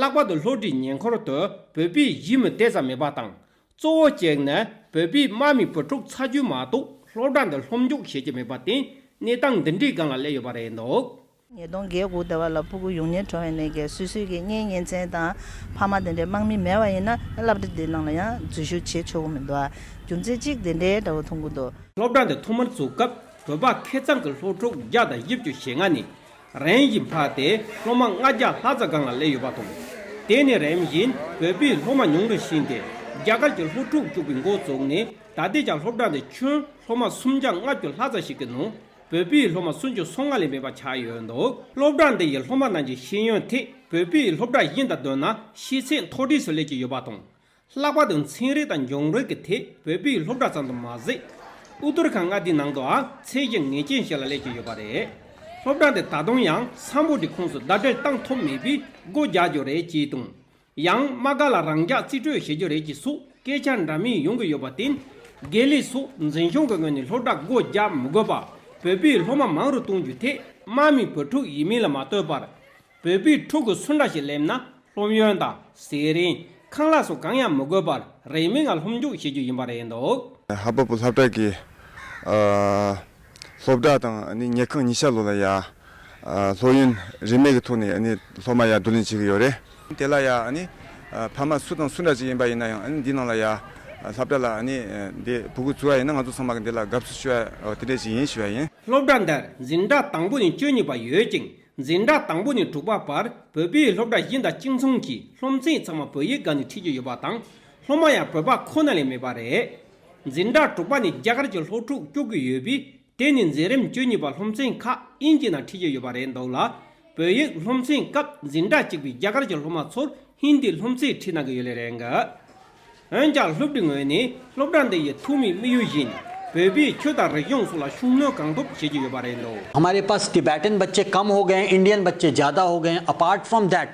ལྷག་པར་དུ་སློབ་གྲྭའི་ཉེ་འཁོར་དུ་བོད་པའི་གཞིས་མི་དེ་ཙམ་མེད་པ་དང་། གཙོ་བོ་གཅིག་ནི་བོད་པའི་དམག་མིའི་བུ་ཕྲུག་ཚ་རྒྱུད་མ་གཏོགས་སློབ་གྲྭ་འདི་སློབ་འཇུག་བྱེད་ཀྱི་མེད་པ་དེ་གནས་སྟངས་འདི་འདྲའི་སྒང་ལ་སླེབས་ཡོད་པ་རེད་འདུག། ཉིས་སྟོང་བརྒྱད་དགུ་དེ་བར་ལ་ཕྲུ་གུ་ཡོང་ཉེན་བྱུང་བའི་ནས་ཀྱི་སོ་སོའི་གི་གཉེན་ཉེ་ཚན་དང་ཕ་མ་དེ་འདྲའི་དམག་མི་མེད་པ་ཡིན་ན་སློབ་གྲྭ་དེའི་ནང་ལ་ཡང་འཛུལ་ཞུགས་བྱེད་ཆོག་གི་མི་འདུག། རྒྱུ་མཚན་གཅིག་དེ་འདྲའི་འདྲ་བོ་མཐོང་གི་འདུག། སློབ་གྲྭ་འདི་ཐོག་མར་བཙུགས་སྐབས་བོད་པ་ཁེ་གཙང་གི་སློབ་ཕྲུག་བརྒྱ་དང་བཞི་བཅུ་ཞེ་ལྔ་ནས། རིམ་བཞིན་འཕར་ཏེ་སློབ་མ་ལྔ་བརྒྱ་ལྷག་ཙམ་སྒང་ལ་སླེབས་ཡོད་པ་དང་། དེ་ནས་རིམ་བཞིན་བོད་པའི་སློབ་མ་ཉུང་དུ་ཕྱིན་ཏེ་རྒྱ་གར་གྱི་སློབ་ཕྲུག་བཅུག་པའི་འགོ་བཙུགས་ནས་ད་ལྟའི་ཆར་སློབ་གྲྭ་འདི་ཁྱོན་སློབ་མ་སུམ་བརྒྱ་ལྔ་བཅུ་ལྷག་ཙམ་ཞིག་གི་ནང་ བོད་པའི་སློབ་མ་སུམ་ཅུ་སོ་ལྔ་ལས་མེད་པ་ཆགས་ཡོད་འདུག་སློབ་གྲྭ་འདི་ཡི་སློབ་མ་རྣམས་ཀྱི་ཤེས་ཡོན་ཐད་བོད་པའི་སློབ་གྲྭ་གཞན་དང་བསྡུར་ན་ཤེས་ཚད་མཐོ་གྲས་སུ་སླེབས་ཀྱི་ཡོད་པ་དང་། ལྷག་པར་དུ་ཚན་རིག་དང་འབྱུང་རོལ་གྱི་ཐད་བོད་པའི་སློབ་གྲྭ་ཙམ་དུ་མ་ཟད། དབུལ་སྡེ་ཁག་ལྔ་དེའི་ནང་དུའང་ཚད་གཞི་ངེས་ཅན་ཞིག་ལ་སླེབས་ཀྱི་ཡོད་པ་རེད། སློབ་གྲྭ་འདི་ད་དུང་ཡང་ས་འབོར་གྱི་ཁོངས་སུ་ཟླ་སྒྲིལ་བཏང་ཐུབ་མེད་པས་སྒོ་རྒྱག་རྒྱུ་རེད་ཅེས་དང་། ཡང་དམག་སྒར་ལ་རང་འཇགས་རྩིས་སྤྲོད་བྱེད་རྒྱུ་རེད་ཅེས་སོགས་སྐད་ཆ་འདྲ་མིན་ཡོང་གི་ཡོད་པར་བརྟེན། དགེ་ལས་སོགས་འཛིན་སྐྱོང་གི་ངོས་ནས་སློབ་གྲྭ་སྒོ་རྒྱག་མི་དགོས་པར་བོད་པའི་སློབ་མ་མང་རུ་གཏོང་རྒྱུའི་ཐད་དམག་མིའི་བུ་ཕྲུག་ཡིན་མིན་ལ་མ་ལྟོས་པར། བོད་པའི་ཕྲུ་གུ་སུ་འདྲ་ཞིག་སླེབས་ན་སློབ་ཡོན་དང་ཟས་རིན་ཁང་གླ་སོགས་གང་ཡང་མི་དགོས་པར་རིན་མེད་ངང་སློབ་འཇུག་བྱེད་རྒྱུ་ཡིན་པ་རེད་འདུག་ཧ་བ་པོ་སློབ་གྲྭ་གི་ཨ་སློབ་གྲྭ་དང་ཨ་ནི་ཉལ་ཁང་གཉིས་ཆ་ལོ་ལ་ཡ་ཨ་སློབ་ཡོན་རིན་མེད་ཀྱི་ཐོག་ནས་ཨ་ནི་སློབ་མ་ཡ་བསྡུ་ལེན་བྱེད་ཀྱི་ཡོད་རེད། དེ་ལ་ཡ་ཨ་ནི་ཨ་ཕ་མ་སུ་དང་སུ་འདྲ་ཅིག་ཡིན་པ་ཡིན་ན་ཡང་ཨ་ནི་འདི་ནང་ལ་ཡ་ཨ་སློབ་གྲྭ་ལ་ཨ་ནི་ཨ་འདི་ཕྲུ་གུ་བཙུགས་པ་ཡིན་ན་ང་ཚོ་ཚང་མ་གི་འདི་ལ་དགའ་བསུ་ཞུ་ཡ་དེ་འདྲ་ཞིག་ཡིན་ཞུ་ཡ་ཡིན། སློབ་གྲྭ་འདིར་འཛིན་གྲྭ་དང་པོ་ནས་བཅུ་གཉིས་བར་ཡོད་ཅིང་། འཛིན་གྲྭ་དང་པོ་ནས་དྲུག་པ་བར་བོད་པའི་སློབ་གྲྭ་གཞན་དང་གཅིག་མཚུངས་ཀྱིས་སློབ་ཚན་ཚང་མ་བོད་ཡིག་སྒང་ནས་ཁྲིད་ཀྱི་ཡོད་པ་དང་། སློབ་མ་ཡང་བོད་པ་ཁོ་ན་ལས་མེད་པ་རེད། འཛིན་གྲྭ་དྲུག་པ་ནས་རྒྱ་གར་གྱི་སློབ་ཕྲུག་བཅུག་གི་ཡོད་པས། དེ་ནི་འཛིན་རིམ་བཅུ་གཉིས་པ་སློབ་ཚན་ཁག་དབྱིན་ཇི་ནང་ཁྲིད་ཀྱི་ཡོད་པ་རེད་འདུག་ལ། བོད་ཡིག་སློབ་ཚན་སྐབས་འཛིན་གྲྭ་གཅིག་པའི་རྒྱ་གར་གྱི་སློབ་མ་ཚོར་ཧིན་དིའི་སློབ་ཚན་ཁྲིད་གནང་གི་ཡོད་ལེ་རེད་འགའ། འོན་ཀྱང་སློབ་ཕྲུག་ངོས་ནས་སློབ་གྲྭ་འདི་ཡི་ཐོག་མའི་དམིགས་ཡུལ་བཞིན་བོད་པའི་ཆོས་དང་རིག་གཞུང་སོགས་ལ་ཤུགས་སྣོན་གང་ཐུབ་བྱེད་ཀྱི་ཡོད་པ་རེད་འདུག हमारे पास टिबेटन बच्चे कम हो गए हैं, इंडियन बच्चे ज़्यादा हो गए हैं। अपार्ट फ्रॉम दैट,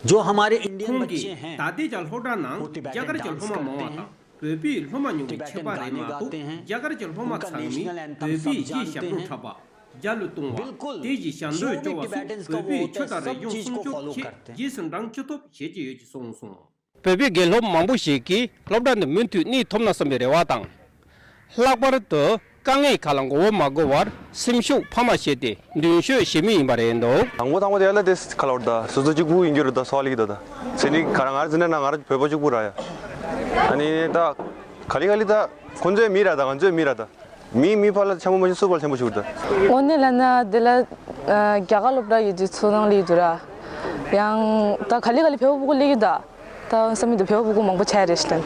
जो हमारे इंडियन ཁོང་बच्चे གིས་हैं, ད་ལྟའི་ཆར་སློབ་གྲྭ་ནང་वो རྒྱ་टिबेटन གར་གྱི་སློབ་डांस མ་མང་བ་करते हैं, དང་བོད་པའི་སློབ་མ་ཉུང་བའི་ཁྱད་པར་རེད་མ་གཏོགས། རྒྱ་གར་གྱི་སློབ་མ་ཚང་མས་བོད་པའི་གཞས་ཞབས་བྲོ་འཁྲབ་པ། རྒྱ་གླུ་གཏོང་བ། དེ་བཞིན་ཞབས་འདྲེན་སྐྱོར་བ་སོགས་བོད་པའི་ཆོས་དང་རིག་གཞུང་སྲུང་སྐྱོབ་ཆེད་རྗེས་སུ་འབྲང་ཅི་ཐུབ་བྱེད་ཀྱི་ཡོད་ཅེས་གསུངས་སོང་། བོད་པའི་དགེ་སློབ་མང་པོ་ཞིག་གིས་སློབ་གྲྭ་འདི་མུ་མཐུད་གནས་ཐུབ་ན་བསམ་པའི་རེ་བ་དང་། ལྷག་པར་དུ་དཀའ་ངལ་ཁག་ལ་མགོ་བོ་མ་སྒུར་བར་སེམས་ཤུགས་འཕར་མ་བྱས་ཏེ་མདུན་སྐྱོད་བྱེད་མུས་ཡིན་པ་རེད་འདུག་དང་པོ་དང་པོ་དེ་ལ་དེ་ཁ་ལོར་ད་སོ་སོ་གཅིག་པུ་ཡིན་རྒྱུ་རེད་ད་སོ་ལི་གི་ད་ད་ཟེར་ནི་ག་རང་ང་ར་ཟེར་ནས་ན་ང་ར་བོད་པ་གཅིག་པུ་ར་ཡ། ཨ་ནི་ད་ག་ལི་ག་ལི་ད་ཁོང་ཚོའི་མི་ར་ད་ང་ཚོའི་མི་ར་ད། མི་མི་ཕར་ལ་ཆེན་པོ་མ་ཤེས་སུ་ཕར་ལ་ཆེན་པོ་ཞིག་ད། དངོས་གནས་ལབ་ན་འདི་ལ་ཨ་རྒྱ་གར་སློབ་གྲྭ་ཡོད་དུས་ཚོ་ནང་ལ་ཡོད་དུས་ར། ཡང་ད་ག་ལེ་ག་ལེ་བོད་པ་ཕྲུ་གུ་སླེབས་ཡོད་ད། ད་བསམ་མི་འདུག་བོད་པ་ཕྲུ་གུ་མང་པོ་ཆགས་རེད་ཤི་ལན།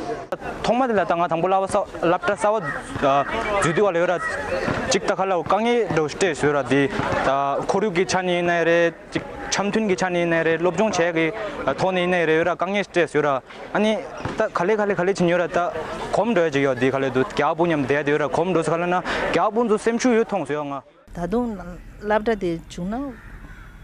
ཐོག་མ་དེ་ལ་ད་ང་དང་པོ་སློབ་གྲྭ་གསར་སློབ་གྲྭ་གསར་པ་འཛུལ་དུས་བ་ལ་ཡོད་ར། གཅིག་ད་ཁ་ལ་དཀའ་ངལ་འདྲ་བོ་སྤྲད་ཡོད་ར་དེ། ད་ཁོར་ཡུག་གི་ཆ་ནས་ཡིན་ནའི་རེད། གཅིག་འཆམ་མཐུན་གྱི་ཆ་ནས་ཡིན་ནའི་རེད། སློབ་སྦྱོང་བྱས་ཀྱི་ཐོག་ནས་ཡིན་ནའི་རེད་ཡོད་ར་དཀའ་ངལ་སྤྲད་ཡོད་ར། ཨ་ནི་ད་ག་ལེ་ག་ལེ་ག་ལེ་ཕྱིན་ཡོད་ར་ད་གོམ་འགྲོ་ཡ་ཅིག་ཡོད་དེ་ག་ལེ་འདུག་རྒྱ་བོ་མཉམ་བསྡད་དེ་ཡོད་ར་གོམ་འགྲོ་ས་ག་ལེ་ན་རྒྱ་བོ་ཚོ་སེམས་ཤུགས་ཡོད་མཐོང་སོང་ཡོད་ང་། ད་དུང་སློབ་གྲྭ་དེ་བྱུང་ན་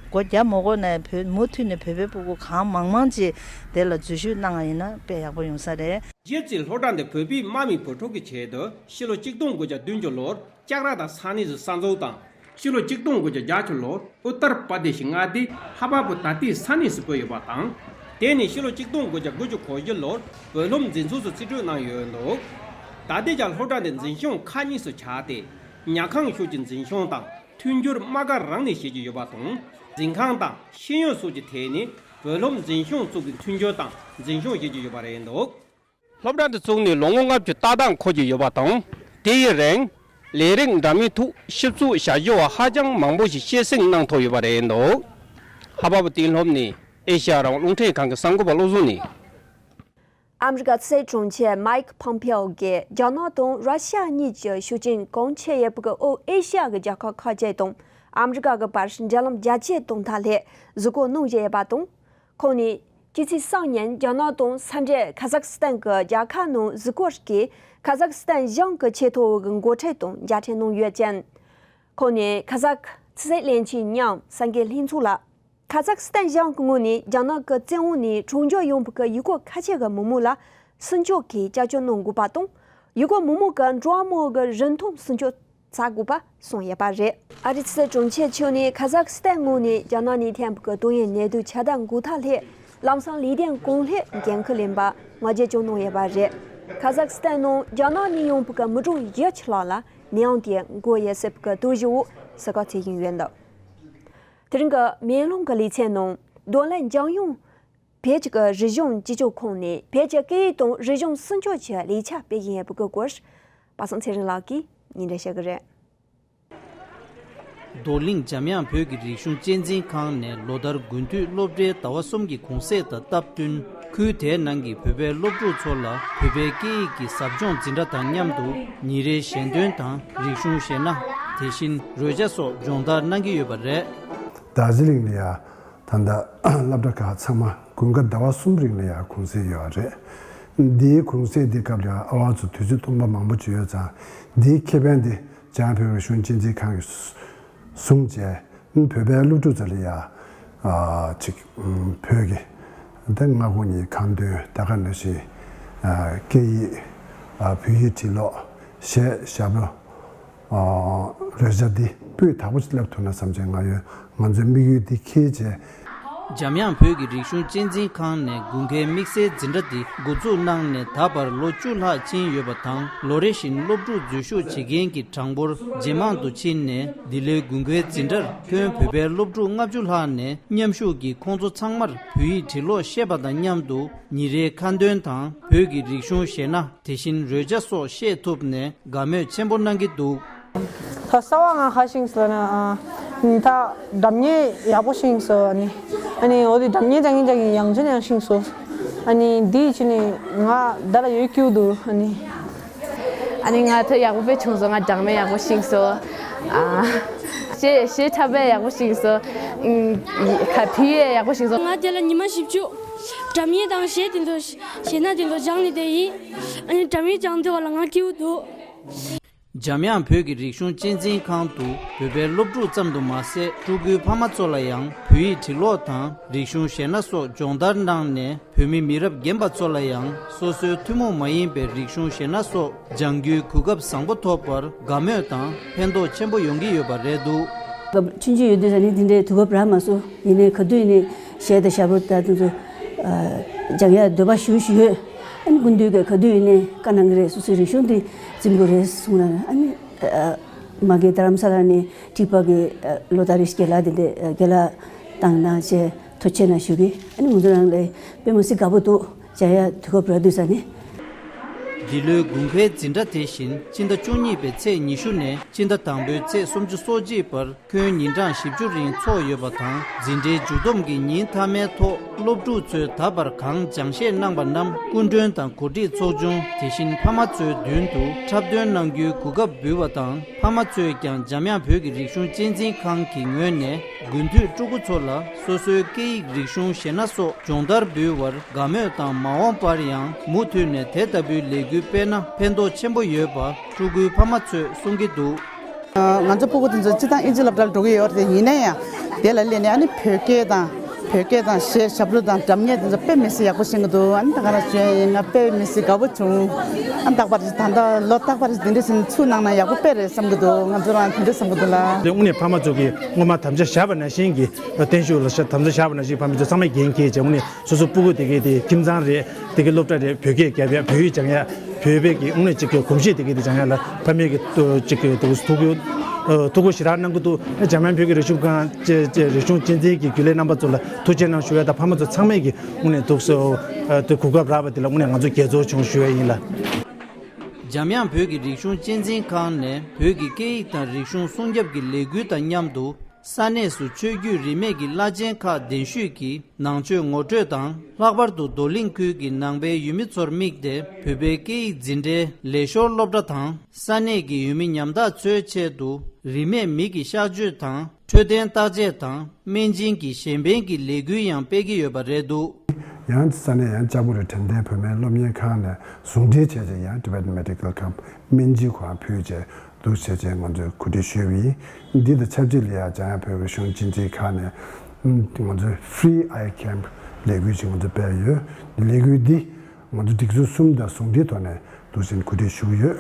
སྒོ་རྒྱག་མ་དགོས་ན་བོད་མུ་མཐུད་ནས་བོད་པའི་སྤུ་གུ་གང་མང་མང་ཅིག་དེ་ལ་འཛུལ་ཞུགས་གནང་བ་ཡིན་ན་དཔེ་ཡག་པོ་ཡོང་ས་རེད། རྗེས་ཀྱི་སློབ་གྲྭ་འདི་བོད་པའི་དམག་མིའི་བུ་ཕྲུག་གི་ཆེད་དུ་ཕྱི་ལོ་གཅིག་སྟོང་དགུ་བརྒྱ་བདུན་ཅུ་ལོར་ལྕགས་ར་དང་ས་གནས་སུ་གསར་འཛུགས་དང་། ཕྱི་ལོ་གཅིག་སྟོང་དགུ་བརྒྱ་བརྒྱད་ཅུ་ལོར་ཨུ་ཏར་པར་དེ་ཤི་མངའ་སྡེའི་ཧ་བ་པུ་ད་ཏི་ས་གནས་སུ་སྤོས་ཡོད་པ་དང་། དེ་ནས་ཕྱི་ལོ་གཅིག་སྟོང་དགུ་བརྒྱ་དགུ་བཅུ་གོ་བཞི་ལོར་བོད་སློབ་འཛིན་ཚོགས་སུ་རྩིས་སྤྲོད་གནང་ཡོད་འདུག་ད་ལྟའི་ཆར་སློབ་གྲྭ་འདི་འཛིན་སྐྱོང་ཁག་གཉིས་སུ་ཆགས་ཏེ། ཉལ་ཁང་ཤོག་གི་འཛིན་སྐྱོང་དང་མཐུན་འགྱུར་དམག་སྒར་རང་ནས་བྱེད་ཀྱི་ཡོད་པ་དང་། འཛིན་ཁང་དང་ཤེས་ཡོན་སོགས་ཀྱི་ཐད་ནས་བོད་སློབ་འཛིན་སྐྱོང་ཚོགས་ཀྱི་མཐུན་འགྱུར་དང་འཛིན་སྐྱོང་བྱེད་ཀྱི་ཡོད་པ་རེད་འདུག་སློབ་གྲྭ་འདི་བཙུགས་ནས་ལོ་ངོ་ལྔ་བཅུ་ལྟ་སྟངས་འཁོར་གྱི་ཡོད་པ་དང་། དེ་ཡི་རིང་ལས་རིགས་འདྲ་མིན་ཐོག་ཞིབ་འཚགས་བྱ་རྒྱུ་བ་ཧ་ཅང་མང་པོ་ཞིག་བཤད་གསན་གནང་ཐུབ་ཡོད་པ་རེད་འདུག་ཧ་བ་པུ་གཏན་སློབ་ནས་ཨེ་ཤ་ཡ་རང་དབང་རླུང་འཕྲིན་ཁང་གི་གསར་འགོད་པ་བློ་བཟང་ནས། ཨ་མི་རི་ཀ་ཕྱི་སྲིད་དྲུང་ཆེ་མའིག་ཕོམ་པེའོ་གིས་རྒྱ་ནག་དང་ར་ཤི་ཡ་གཉིས་ཀྱི་ཤུགས་རྐྱེན་གང་ཆེ་ཡོད་པའི་ཨོ་ཨེ་ཤི་ཡ་གི་རྒྱལ་ཁབ་ཁག་ཅིག་དང་ཨ་མི་རི་ཀ་གི་བར་འབྲེལ་ལམ་རྒྱ་སྐྱེད་གཏོང་ཐབས་སླད་གཟིགས་སྐོར་གནང་བཞིན་ཡོད་པ་དང་། ཁོང་ནས་སྤྱི་ཚེས་གསུམ་ཉིན་རྒྱ་ནག་དང་ས་འབྲེལ་ཁ་ཟག་སི་ཐན་གྱི་རྒྱལ་ཁབ་ནང་གཟིགས་སྐོར་སྐབས་ཁ་ཟག་སི་ཐན་གཞུང་གི་ཆེས་མཐོ་བོ་གི་འགོ་ཁྲིད་དང་མཇལ་འཕྲད་གནང་ཡོད་ཅིང་། ཁོང་ནས་ཁ་ཟག་ཕྱི་སྲིད་བློན་ཆེན་མཉམ་གསར་འགོད་ལྷན་ཚོགས་ལ། ཁ་ཟག་སི་ཐན་གཞུང་གི་ངོས་ནས་རྒྱ་ནག་གི་བཙན་འོག་ནས་གྲོལ་འགྱོ་ཡོང་བའི་ཡུལ་སྐོར་ཁ་ཤས་ཀྱི་མི་མང་ལ་སུན་ཕྱོགས་ཀྱི་བསྐྱར་བཅོས་གནང་དགོས་པ་དང་། ཡུལ་སྐོར་མི་མང་གི་འགྲོ་བ་མིའི་རིན་ཐང་སུན་ཕྱོགས་བྱ་དགོས་པ་གསུངས་ཡོད་པ་རེད། ཨ་རིའི་ཕྱི་སྲིད་དྲུང་ཆེ་མཆོག་ནས་ཁ་ཟག་སི་ཐན་ངོས་ནས་རྒྱ་ནག་ནས་ཐོན་པའི་ཏོག་དབྱིབས་ནད་དུག་ཁྱབ་གདལ་འགོག་ཐབས་སླད་ལམ་སང་ལས་དོན་གང་ལེགས་འགན་འཁུར་ལེན་པ་ངོས་འཛིན་གནང་ཡོད་པ་རེད། ཁ་ཟག་སི་ཐན་ནང་རྒྱ་ནག་ནས་ཡོང་བའི་མི་གྲངས་བཞི་བཅུ་ལྷག་ལ་ནད་ཡམས་དེ་འགོས་ཡོད་སྲིད་པའི་རྟོག་ཞིབ་འོག་གཟིགས་སྐོར་བྱེད་བཞིན་ཡོད་འདུག་དེ་རིང་གི་མེ་ལོང་གི་ལེ་ཚན་ནང་། རྡུང་ལེན་འཇམ་དབྱངས་བོད་ཀྱི་རིག་གཞུང་སྤྱི་སྤྱོད་ཁང་ནས་བོད་ཀྱི་སྐད་ཡིག་དང་རིག་གཞུང་སྲུང་སྐྱོབ་ཀྱི་ལས་འཆར་སྤེལ་བཞིན་ཡོད་པའི་སྐོར། པ་སངས་ཚེ་རིང་ལགས་ཀྱིས་སྙན་སྒྲོན་ཞུ་གི་རེད། རྡོར་གླིང་འཇམ་དབྱངས་བོད་ཀྱི་རིག་གཞུང་གཅེས་འཛིན་ཁང་ནས་ལོ་ལྟར་དགུན་དུས་སློབ་གྲྭའི་ཟླ་བ་གསུམ་གྱི་གུང་ཚིགས་དང་སྟབས་བསྟུན། ཁུལ་དེའི་ནང་གི་བོད་པའི་སློབ་ཕྲུག་ཚོ་ལ་བོད་པའི་སྐད་ཡིག་གི་ཟབ་སྦྱོང་འཛིན་གྲྭ་དང་མཉམ་དུ་ཉིན་རེའི་ཞལ་འདོན་དང་རིག་གཞུང་གཞས་སྣ། དེ་བཞིན་རོལ་ཆ་སོགས་སྦྱོང་བརྡར་གནང་གི་ཡོད་པ་རེད། རྡོ་རྗེ་གླིང་ལ་ཡ་ད་ལྟ་སློབ་གྲྭ་ཁག་ཚང་མ་དགུན་ཁ་ཟླ་བ་གསུམ་རིང་ལ་ཡ་གུང་སེང་ཡོད་རེད། འདིའི་གུང་སེང་འདི་སྐབས་ལ་ཡ་ཨ་བ་ཚོ་དུས་ཚོད་སྟོང་པ་མང་པོ་ཅིག་ཡོད་ཙང་། འདིའི་ཁེ་ཕན་འདི་འཇམ་དབྱངས་བོད་རིག་གཞུང་གཅེས་འཛིན་ཁང་གིས་བཟུང་བྱས། བོད་པའི་སློབ་ཕྲུག་ཚོ་ལ་ཡ་ཨ་ཅིག་ཨམ་བོད་ཀྱི་ད་སྔ་དགོང་གཉིས་ཁ་འདོན། ད་ག་ནང་བཞིན་ཨ་སྐད་ཡིག་ཨ་བོད་ཡིག་བྲིས་ཀློག་གཞས་ཞབས་བྲོ་ཨ་རོལ་ཆ་འདི་སྤུས་དག་པོ་ཞིག་བསླབ་ཐུབ་ན་བསམ་བྱས། ང་ཡོད་ང་ཚོའི་དམིགས་ཡུལ་འདི་འཁྱེར་བྱས། འཇམ་དབྱངས་བོད་ཀྱི་རིག་གཞུང་གཅེས་འཛིན་ཁང་ནས་དགུན་ཁའི་དམིགས་བསལ་འཛིན་གྲྭ་འདི་འགོ་འཛུགས་གནང་ནས་ད་བར་ལོ་བཅུ་ལྷག་ཕྱིན་ཡོད་པ་དང་། ལོ་རེ་བཞིན་སློབ་ཕྲུག་འཛུལ་ཞུགས་བྱེད་མཁན་གྱི་གྲངས་འབོར་ཇེ་མང་དུ་ཕྱིན་ནས། འདི་ལོའི་དགུན་ཁའི་འཛིན་གྲྭར་ཁྱོན་བོད་པའི་སློབ་ཕྲུག་ལྔ་བཅུ་ལྷག་ནས་མཉམ་ཞུགས་ཀྱིས་ཁོང་ཚོ་ཚང་མར་བོད་ཡིག་བྲིས་ཀློག་ཤེས་པ་དང་མཉམ་དུ། ཉིན་རེའི་ཁ་འདོན་དང་བོད་ཀྱི་རིག་གཞུང་གཞས་སྣ། དེ་བཞིན་རོལ་ཆ་སོགས་ཤེས་ཐུབ་ནས་དགའ་མོས་ཆེན་པོ་གནང་གི་འདུག། ད་གསར་པ་ང་ག་ཤེས་སོང་ན། ཨ་ད་སྒྲ་སྙན་ཡག་པོ་ཤེས་སོང་། ཨ་ནི་ཨ་ནི་འོ་དེ་སྒྲ་སྙན་སྦྱང་གིན་སྦྱང་གིན་ཡང་ཅིན་ཡང་ཤེས་སོང་། ཨ་ནི་འདི་ཅི་ནི་ང་ད་ལ་ཡོད་སྐྱིད་འདུག། ཨ་ནི་ཨ་ནི་ང་ད་ཡག་པོ་དཔེ་བྱུང་སོང་། ང་སྦྲང་མ་ཡག་པོ་ཤེས་སོང་། ཨ་ཤེས་ཤེས་ཐབས་ཡག་པོ་ཤེས་སོང་། ཨ་ཁ་ཕི་ཡེ་ཡག་པོ་ཤེས་སོང་། ང་དེ་ལ་ཉི་མ་བཞི་བཅུ་སྒྲ་སྙན་དང་གཞས་དེ་ཚོ་གཞས་སྣ་དེ་ཚོ་སྦྱང་ནས་བསྡད་ཡིན། ཨ་ནི་སྒྲ་སྙན་སྦྱང་བསྡད་པ་ལ་ང་སྐྱིད་པོ་འདུག། འཇམ་དབྱངས་བོད་ཀྱི་རིག་གཞུང་གཅེས་འཛིན་ཁང་དུ་བོད་པའི་སློབ་ཕྲུག་ཙམ་དུ་མ་ཟད། ཕྲུ་གུའི་ཕ་མ་ཚོ་ལ་ཡང་བོད་ཡིག་བྲིས་ཀློག་དང་རིག་གཞུང་གཞས་སྣ་སོགས་སྦྱོང་བརྡར་གནང་ནས། བོད་མི་མི་རབས་རྒན་པ་ཚོ་ལ་ཡང་སོ་སོའི་ཐུན་མོང་མ་ཡིན་པའི་རིག་གཞུང་གཞས་སྣ་སོགས་སྦྱང་རྒྱུའི་གོ་སྐབས་བཟང་པོ་ཐོབ་པར་དགའ་མོས་དང་ཕན་ཐོགས་ཆེན་པོ་ཡོང་གི་ཡོད་པ་རེད་འདུག། སྐབས་ཆུང་ཆུང་ཡོད་དུས་ཙ་ནས་འདི་འདྲའི་དུས་སྐབས་རག་མ་སོང་། ཡིན་ནའི་ག་དུས་ཡིན་ནའི་གཞས་དང་ཞབས་བྲོ་དང་དེ་ཚོ་ཨ་སྦྱང་ཡག་འདོད་པ་ཞེ་པོ་ཞིག་ཡོད། ཨ་ནི་སྐུ་མདུན་གྱིས་ག་དུས་ཡིན་ནའི་བཀའ་གནང་གི་རེད། སོ་སོའི་རིག་གཞུང་འདི་བརྩི་དགོས་རེད་གསུངས་ན། ཨ་ནི་ཨ་མ་གི་རྡ་རམ་ས་ལ་ནས་ཁྲིད་པ་གི་ཨ་ལོ་ལྟར་རེ་བཞིན་རྒན་ལགས་དེ་འདྲས་ཨ་རྒན་ལགས་བཏང་གནང་བྱས་ཐུགས་རྗེ་ཆེ་གནང་ཞུ་གི། ཨ་ནི་ང་ཚོ་རང་ལ་དཔེ་མི་སྲིད་དགའ་པོ་འདུག། སྦྱང་ཡག་དུས་སྐབས་རག་དུས་ཙ་ནས། འདི་ལོའི་དགུན་ཁའི་འཛིན་གྲྭ་དེ་བཞིན་སྤྱི་ཟླ་བཅུ་གཉིས་པའི་ཚེས་ཉི་ཤུ་ནས་སྤྱི་ཟླ་དང་པོའི་ཚེས་སུམ་ཅུ་སོ་གཅིག་བར་ཁྱོན་ཉིན་གྲངས་བཞི་བཅུ་རིང་འཚོགས་ཡོད་པ་དང་། འཛིན་གྲྭའི་མཇུག་བསྡོམས་ཀྱི་ཉིན་མཐའ་མའི་ཐོག་སློབ་ཕྲུག་ཚོས་ད་བར་གང་སྦྱང་བཤད་གནང་པ་རྣམས་སྐུ་མགྲོན་དང་གོ་སྒྲིག་ཚོགས་ཆུང་། དེ་བཞིན་ཕ་མ་ཚོའི་མདུན་དུ་འཁྲབ་སྟོན་གནང་རྒྱུའི་གོ་སྐབས་འབུལ་བ་དང་། ཕ་མ་ཚོས་ཀྱང་འཇམ་དབྱངས་བོད་ཀྱི་རིག་གཞུང་གཅེས་འཛིན་ཁང་གི་ངོས་ནས་དགུན་དུས་ཕྲུ་གུ་ཚོ་ལ་སོ་སོའི་སྐད་ཡིག་རིག་གཞུང་གཞས་སྣ་སོགས་སྦྱོང་བརྡར་འབུལ་བར་དགའ་མོས་དང་། མ་འོངས་པར་ཡང་མུ་མཐུད་ནས་དེ་ལྟ་བུའི་ལས་འགུལ་སྤེལ་ན་ཕན་ཐོགས་ཆེན་པོ་ཡོད་པ་ཕྲུ་གུའི་ཕ་མ་ཚོས་གསུང་གི་འདུག། ང་ཚོ་སྤུ་གུ་དེ་ཚོ་སྤྱིར་བཏང་ཨིན་ཇི་སློབ་གྲྭར་འགྲོ་གི་ཡོད་རེད། ཡིན་ན་ཡང་དེ་ལ་སླེབས་ནས་ཨ་ནི་བོད་སྐད་དང་བོད་སྐད་དང་གཞས་ཞབས་བྲོ་དང་སྒྲ་སྙན་དེ་ཚོ་དཔེ་མི་སྲིད་ཡག་པོ་ཤེས་ཀྱི་འདུག། ཨ་ནི་ད་ག་རང་བྱས་ཡིན་ང་དཔེ་མི་སྲིད་དགའ་པོ་བྱུང་། ཨ་ནི་རྟག་པར་ད་ལྟ་ལོ་རྟག་པར་དེ་འདྲ་ཞིག་ཚུགས་གནང་ན་ཡག་པོ་དཔེ་རེད་བསམ་གྱི་འདུག། ང་ཚོ་རང་དེ་འདྲ་བསམ་གྱི་འདུག་ལ། དེ་དངོས་གནས་ཕ་མ་ཚོ་གིས་སྔོན་མ་དམ་བཅའ་བཞག་པ་ནང་བཞིན་གྱི་བརྟན་བཞུགས་ལ་དམ་བཅའ་བཞག་པ་ནང་བཞིན་ཕ་མ་ཚོ་ཚང་མས་འགན་འཁྱེར་བྱས། དངོས་གནས་སོ་སོ་སྤུ་གུ་དེ་གའི་དེ་ཁྱིམ་ཚང་རེད། དེ་གའི་སློབ་གྲྭ་རེད། བོད་སྐད་རྒྱབ་ཡག་བོད་ཡིག་སྦྱང་ཡག་བོད་པའི་གི་དངོས་གནས་ཅིག་གི་གོམས་གཤིས་དེ་གའི་དེ་སྦྱང་ཡག་ལ་ཕ་མའི་གི་ཏུ་ཅིག་གི་ཏུ་ཐུགས་ཁུར་ཨ་ཐུགས་ཁུར་ཞེ་དྲག་གནང་གི་འདུག། འཇམ་དབྱངས་བོད་ཀྱི་རིག་གཞུང་ཁང་ཅེ་ཅེ་རིག་གཞུང་གཅེས་འཛིན་གྱི་རྒྱུན་ལས་རྣམ་པ་ཚོ་ལ་ཐུགས་རྗེ་གནང་ཞུ་ཡག་དང་། ཕ་མ་ཚོ་ཚང་མས་ཀྱི་དངོས་གནས་ཐུགས་སུ་ཨ་དེ་གོ་སྐབས་རག་པ་དེ་ལ་དངོས་གནས་ང་ཚོ་དགྱེས་ཚོར་བྱུང་ཞུ་ཡག་ཡིན་ལ། འཇམ་དབྱངས་བོད་ཀྱི་རིག་གཞུང་གཅེས་འཛིན་ཁང་ནས་བོད་ཀྱི་སྐད་ཡིག་དང་རིག་གཞུང་སྲུང་སྐྱོབ་ཀྱི་ལས་འགུལ་དང་མཉམ་དུ། ས་གནས་སུ་ཆོས་བརྒྱུད་རིས་མེད་ཀྱི་བླ་ཆེན་ཁག་གདན་ཞུས་ཀྱིས་ནང་ཆོས་ངོ་སྤྲོད་དང་། ལྷག་པར་དུ་རྡོར་གླིང་ཁུལ་གྱི་ནང་པའི་ཡུལ་མི་ཚོར་དམིགས་ཏེ་བོད་པའི་སྐད་ཡིག་འཛིན་གྲྭའི་ལས་ཞོར་སློབ་གྲྭ་དང་། ས་གནས་ཀྱི་ཡུལ་མི་ཉམ་ཐག་ཚོའི་ཆེད་དུ་རིས་མེད་མི་གི་གཤག་བཅོས་དང་འཕྲོད་བསྟེན་བརྟག་དཔྱད་དང་སྨན་སྦྱིན་གྱི་གཞན་ཕན་གྱི་ལས་འགུལ་ཡང་སྤེལ་གྱི་ཡོད་པ་རེད་འདུག། ཡང་ས་གནས་ཡང་ལྕགས་པོ་རི་དྲན་རྟེན་བོད་སྨན་སློབ་གཉེར་ཁང་ནས་ཟུང་འབྲེལ་བྱས་རྗེས་ཡང་Tibetan Medical Camp སྨན་སྦྱིན་ཁང་ཕུལ་རྗེས། འདུག་བྱས་རྗེས་ང་ཚོས་གོ་སྒྲིག་ཞུས་པ་ཡིན། འདི་དང་ཆབས་ཅིག་ལ་ཡང་འཇམ་དབྱངས་བོད་རིག་གཞུང་གཅེས་འཛིན་ཁང་ནས་ང་ཚོས་Free Eye Camp ལས་འགུལ་ཞིག་ང་ཚོས་སྤེལ་ཡོད། ལས་འགུལ་འདི་ང་ཚོ་སྒྲིག་འཛུགས་གསུམ་དང་ཟུང་འབྲེལ་ཐོག་ནས་འདུག་བྱས་གོ་སྒྲིག་ཞུས་ཡོད།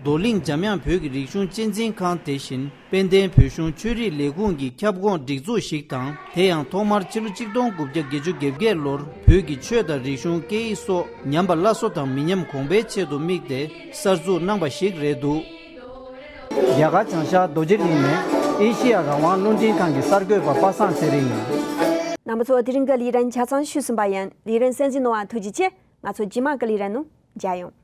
རྡོར་གླིང་འཇམ་དབྱངས་བོད་ཀྱི་རིག་གཞུང་གཅེས་འཛིན་ཁང་དེ་བཞིན་དཔལ་ལྡན་བོད་གཞུང་ཆོས་རིག་ལས་ཁུངས་ཀྱི་ཁྱབ་ཁོངས་སྒྲིག་འཛུགས་ཤིག་དང་། དེ་ཡང་ཐོག་མར་ཕྱི་ལོ་ཆིག་སྟོང་དགུ་བརྒྱ་བརྒྱད་ཅུ་གྱ་བརྒྱད་ལོར་བོད་ཀྱི་ཆོས་དང་རིག་གཞུང་སྐད་ཡིག་སོགས་ཉམས་པ་སླར་གསོ་དང་མི་ཉམས་གོང་འཕེལ་ཆེད་དུ་དམིགས་ཏེ་གསར་འཛུགས་གནང་པ་ཞིག་རེད་འདུག། རྒྱ་གར་བྱང་ཤར་རྡོ་རྗེ་གླིང་ནས་ཨེ་ཤི་ཡ་རང་དབང་རླུང་འཕྲིན་ཁང་གི་གསར་འགོད་པ་པ་སངས་ཚེ་རིང་ཡིན། རྣམ་པ་ཚོ་དེ་རིང་གི་ལས་རིམ་ཆ་ཚང་ཞུས་ཟིན་པ་ཡིན། ལས་རིམ་གསན་གཟིགས་གནང་བར་ཐུགས་རྗེ་ཆེ། ང་ཚོ་རྗེས་མ་གི་ལས་རིམ་ནང་མཇལ་ཡོང་།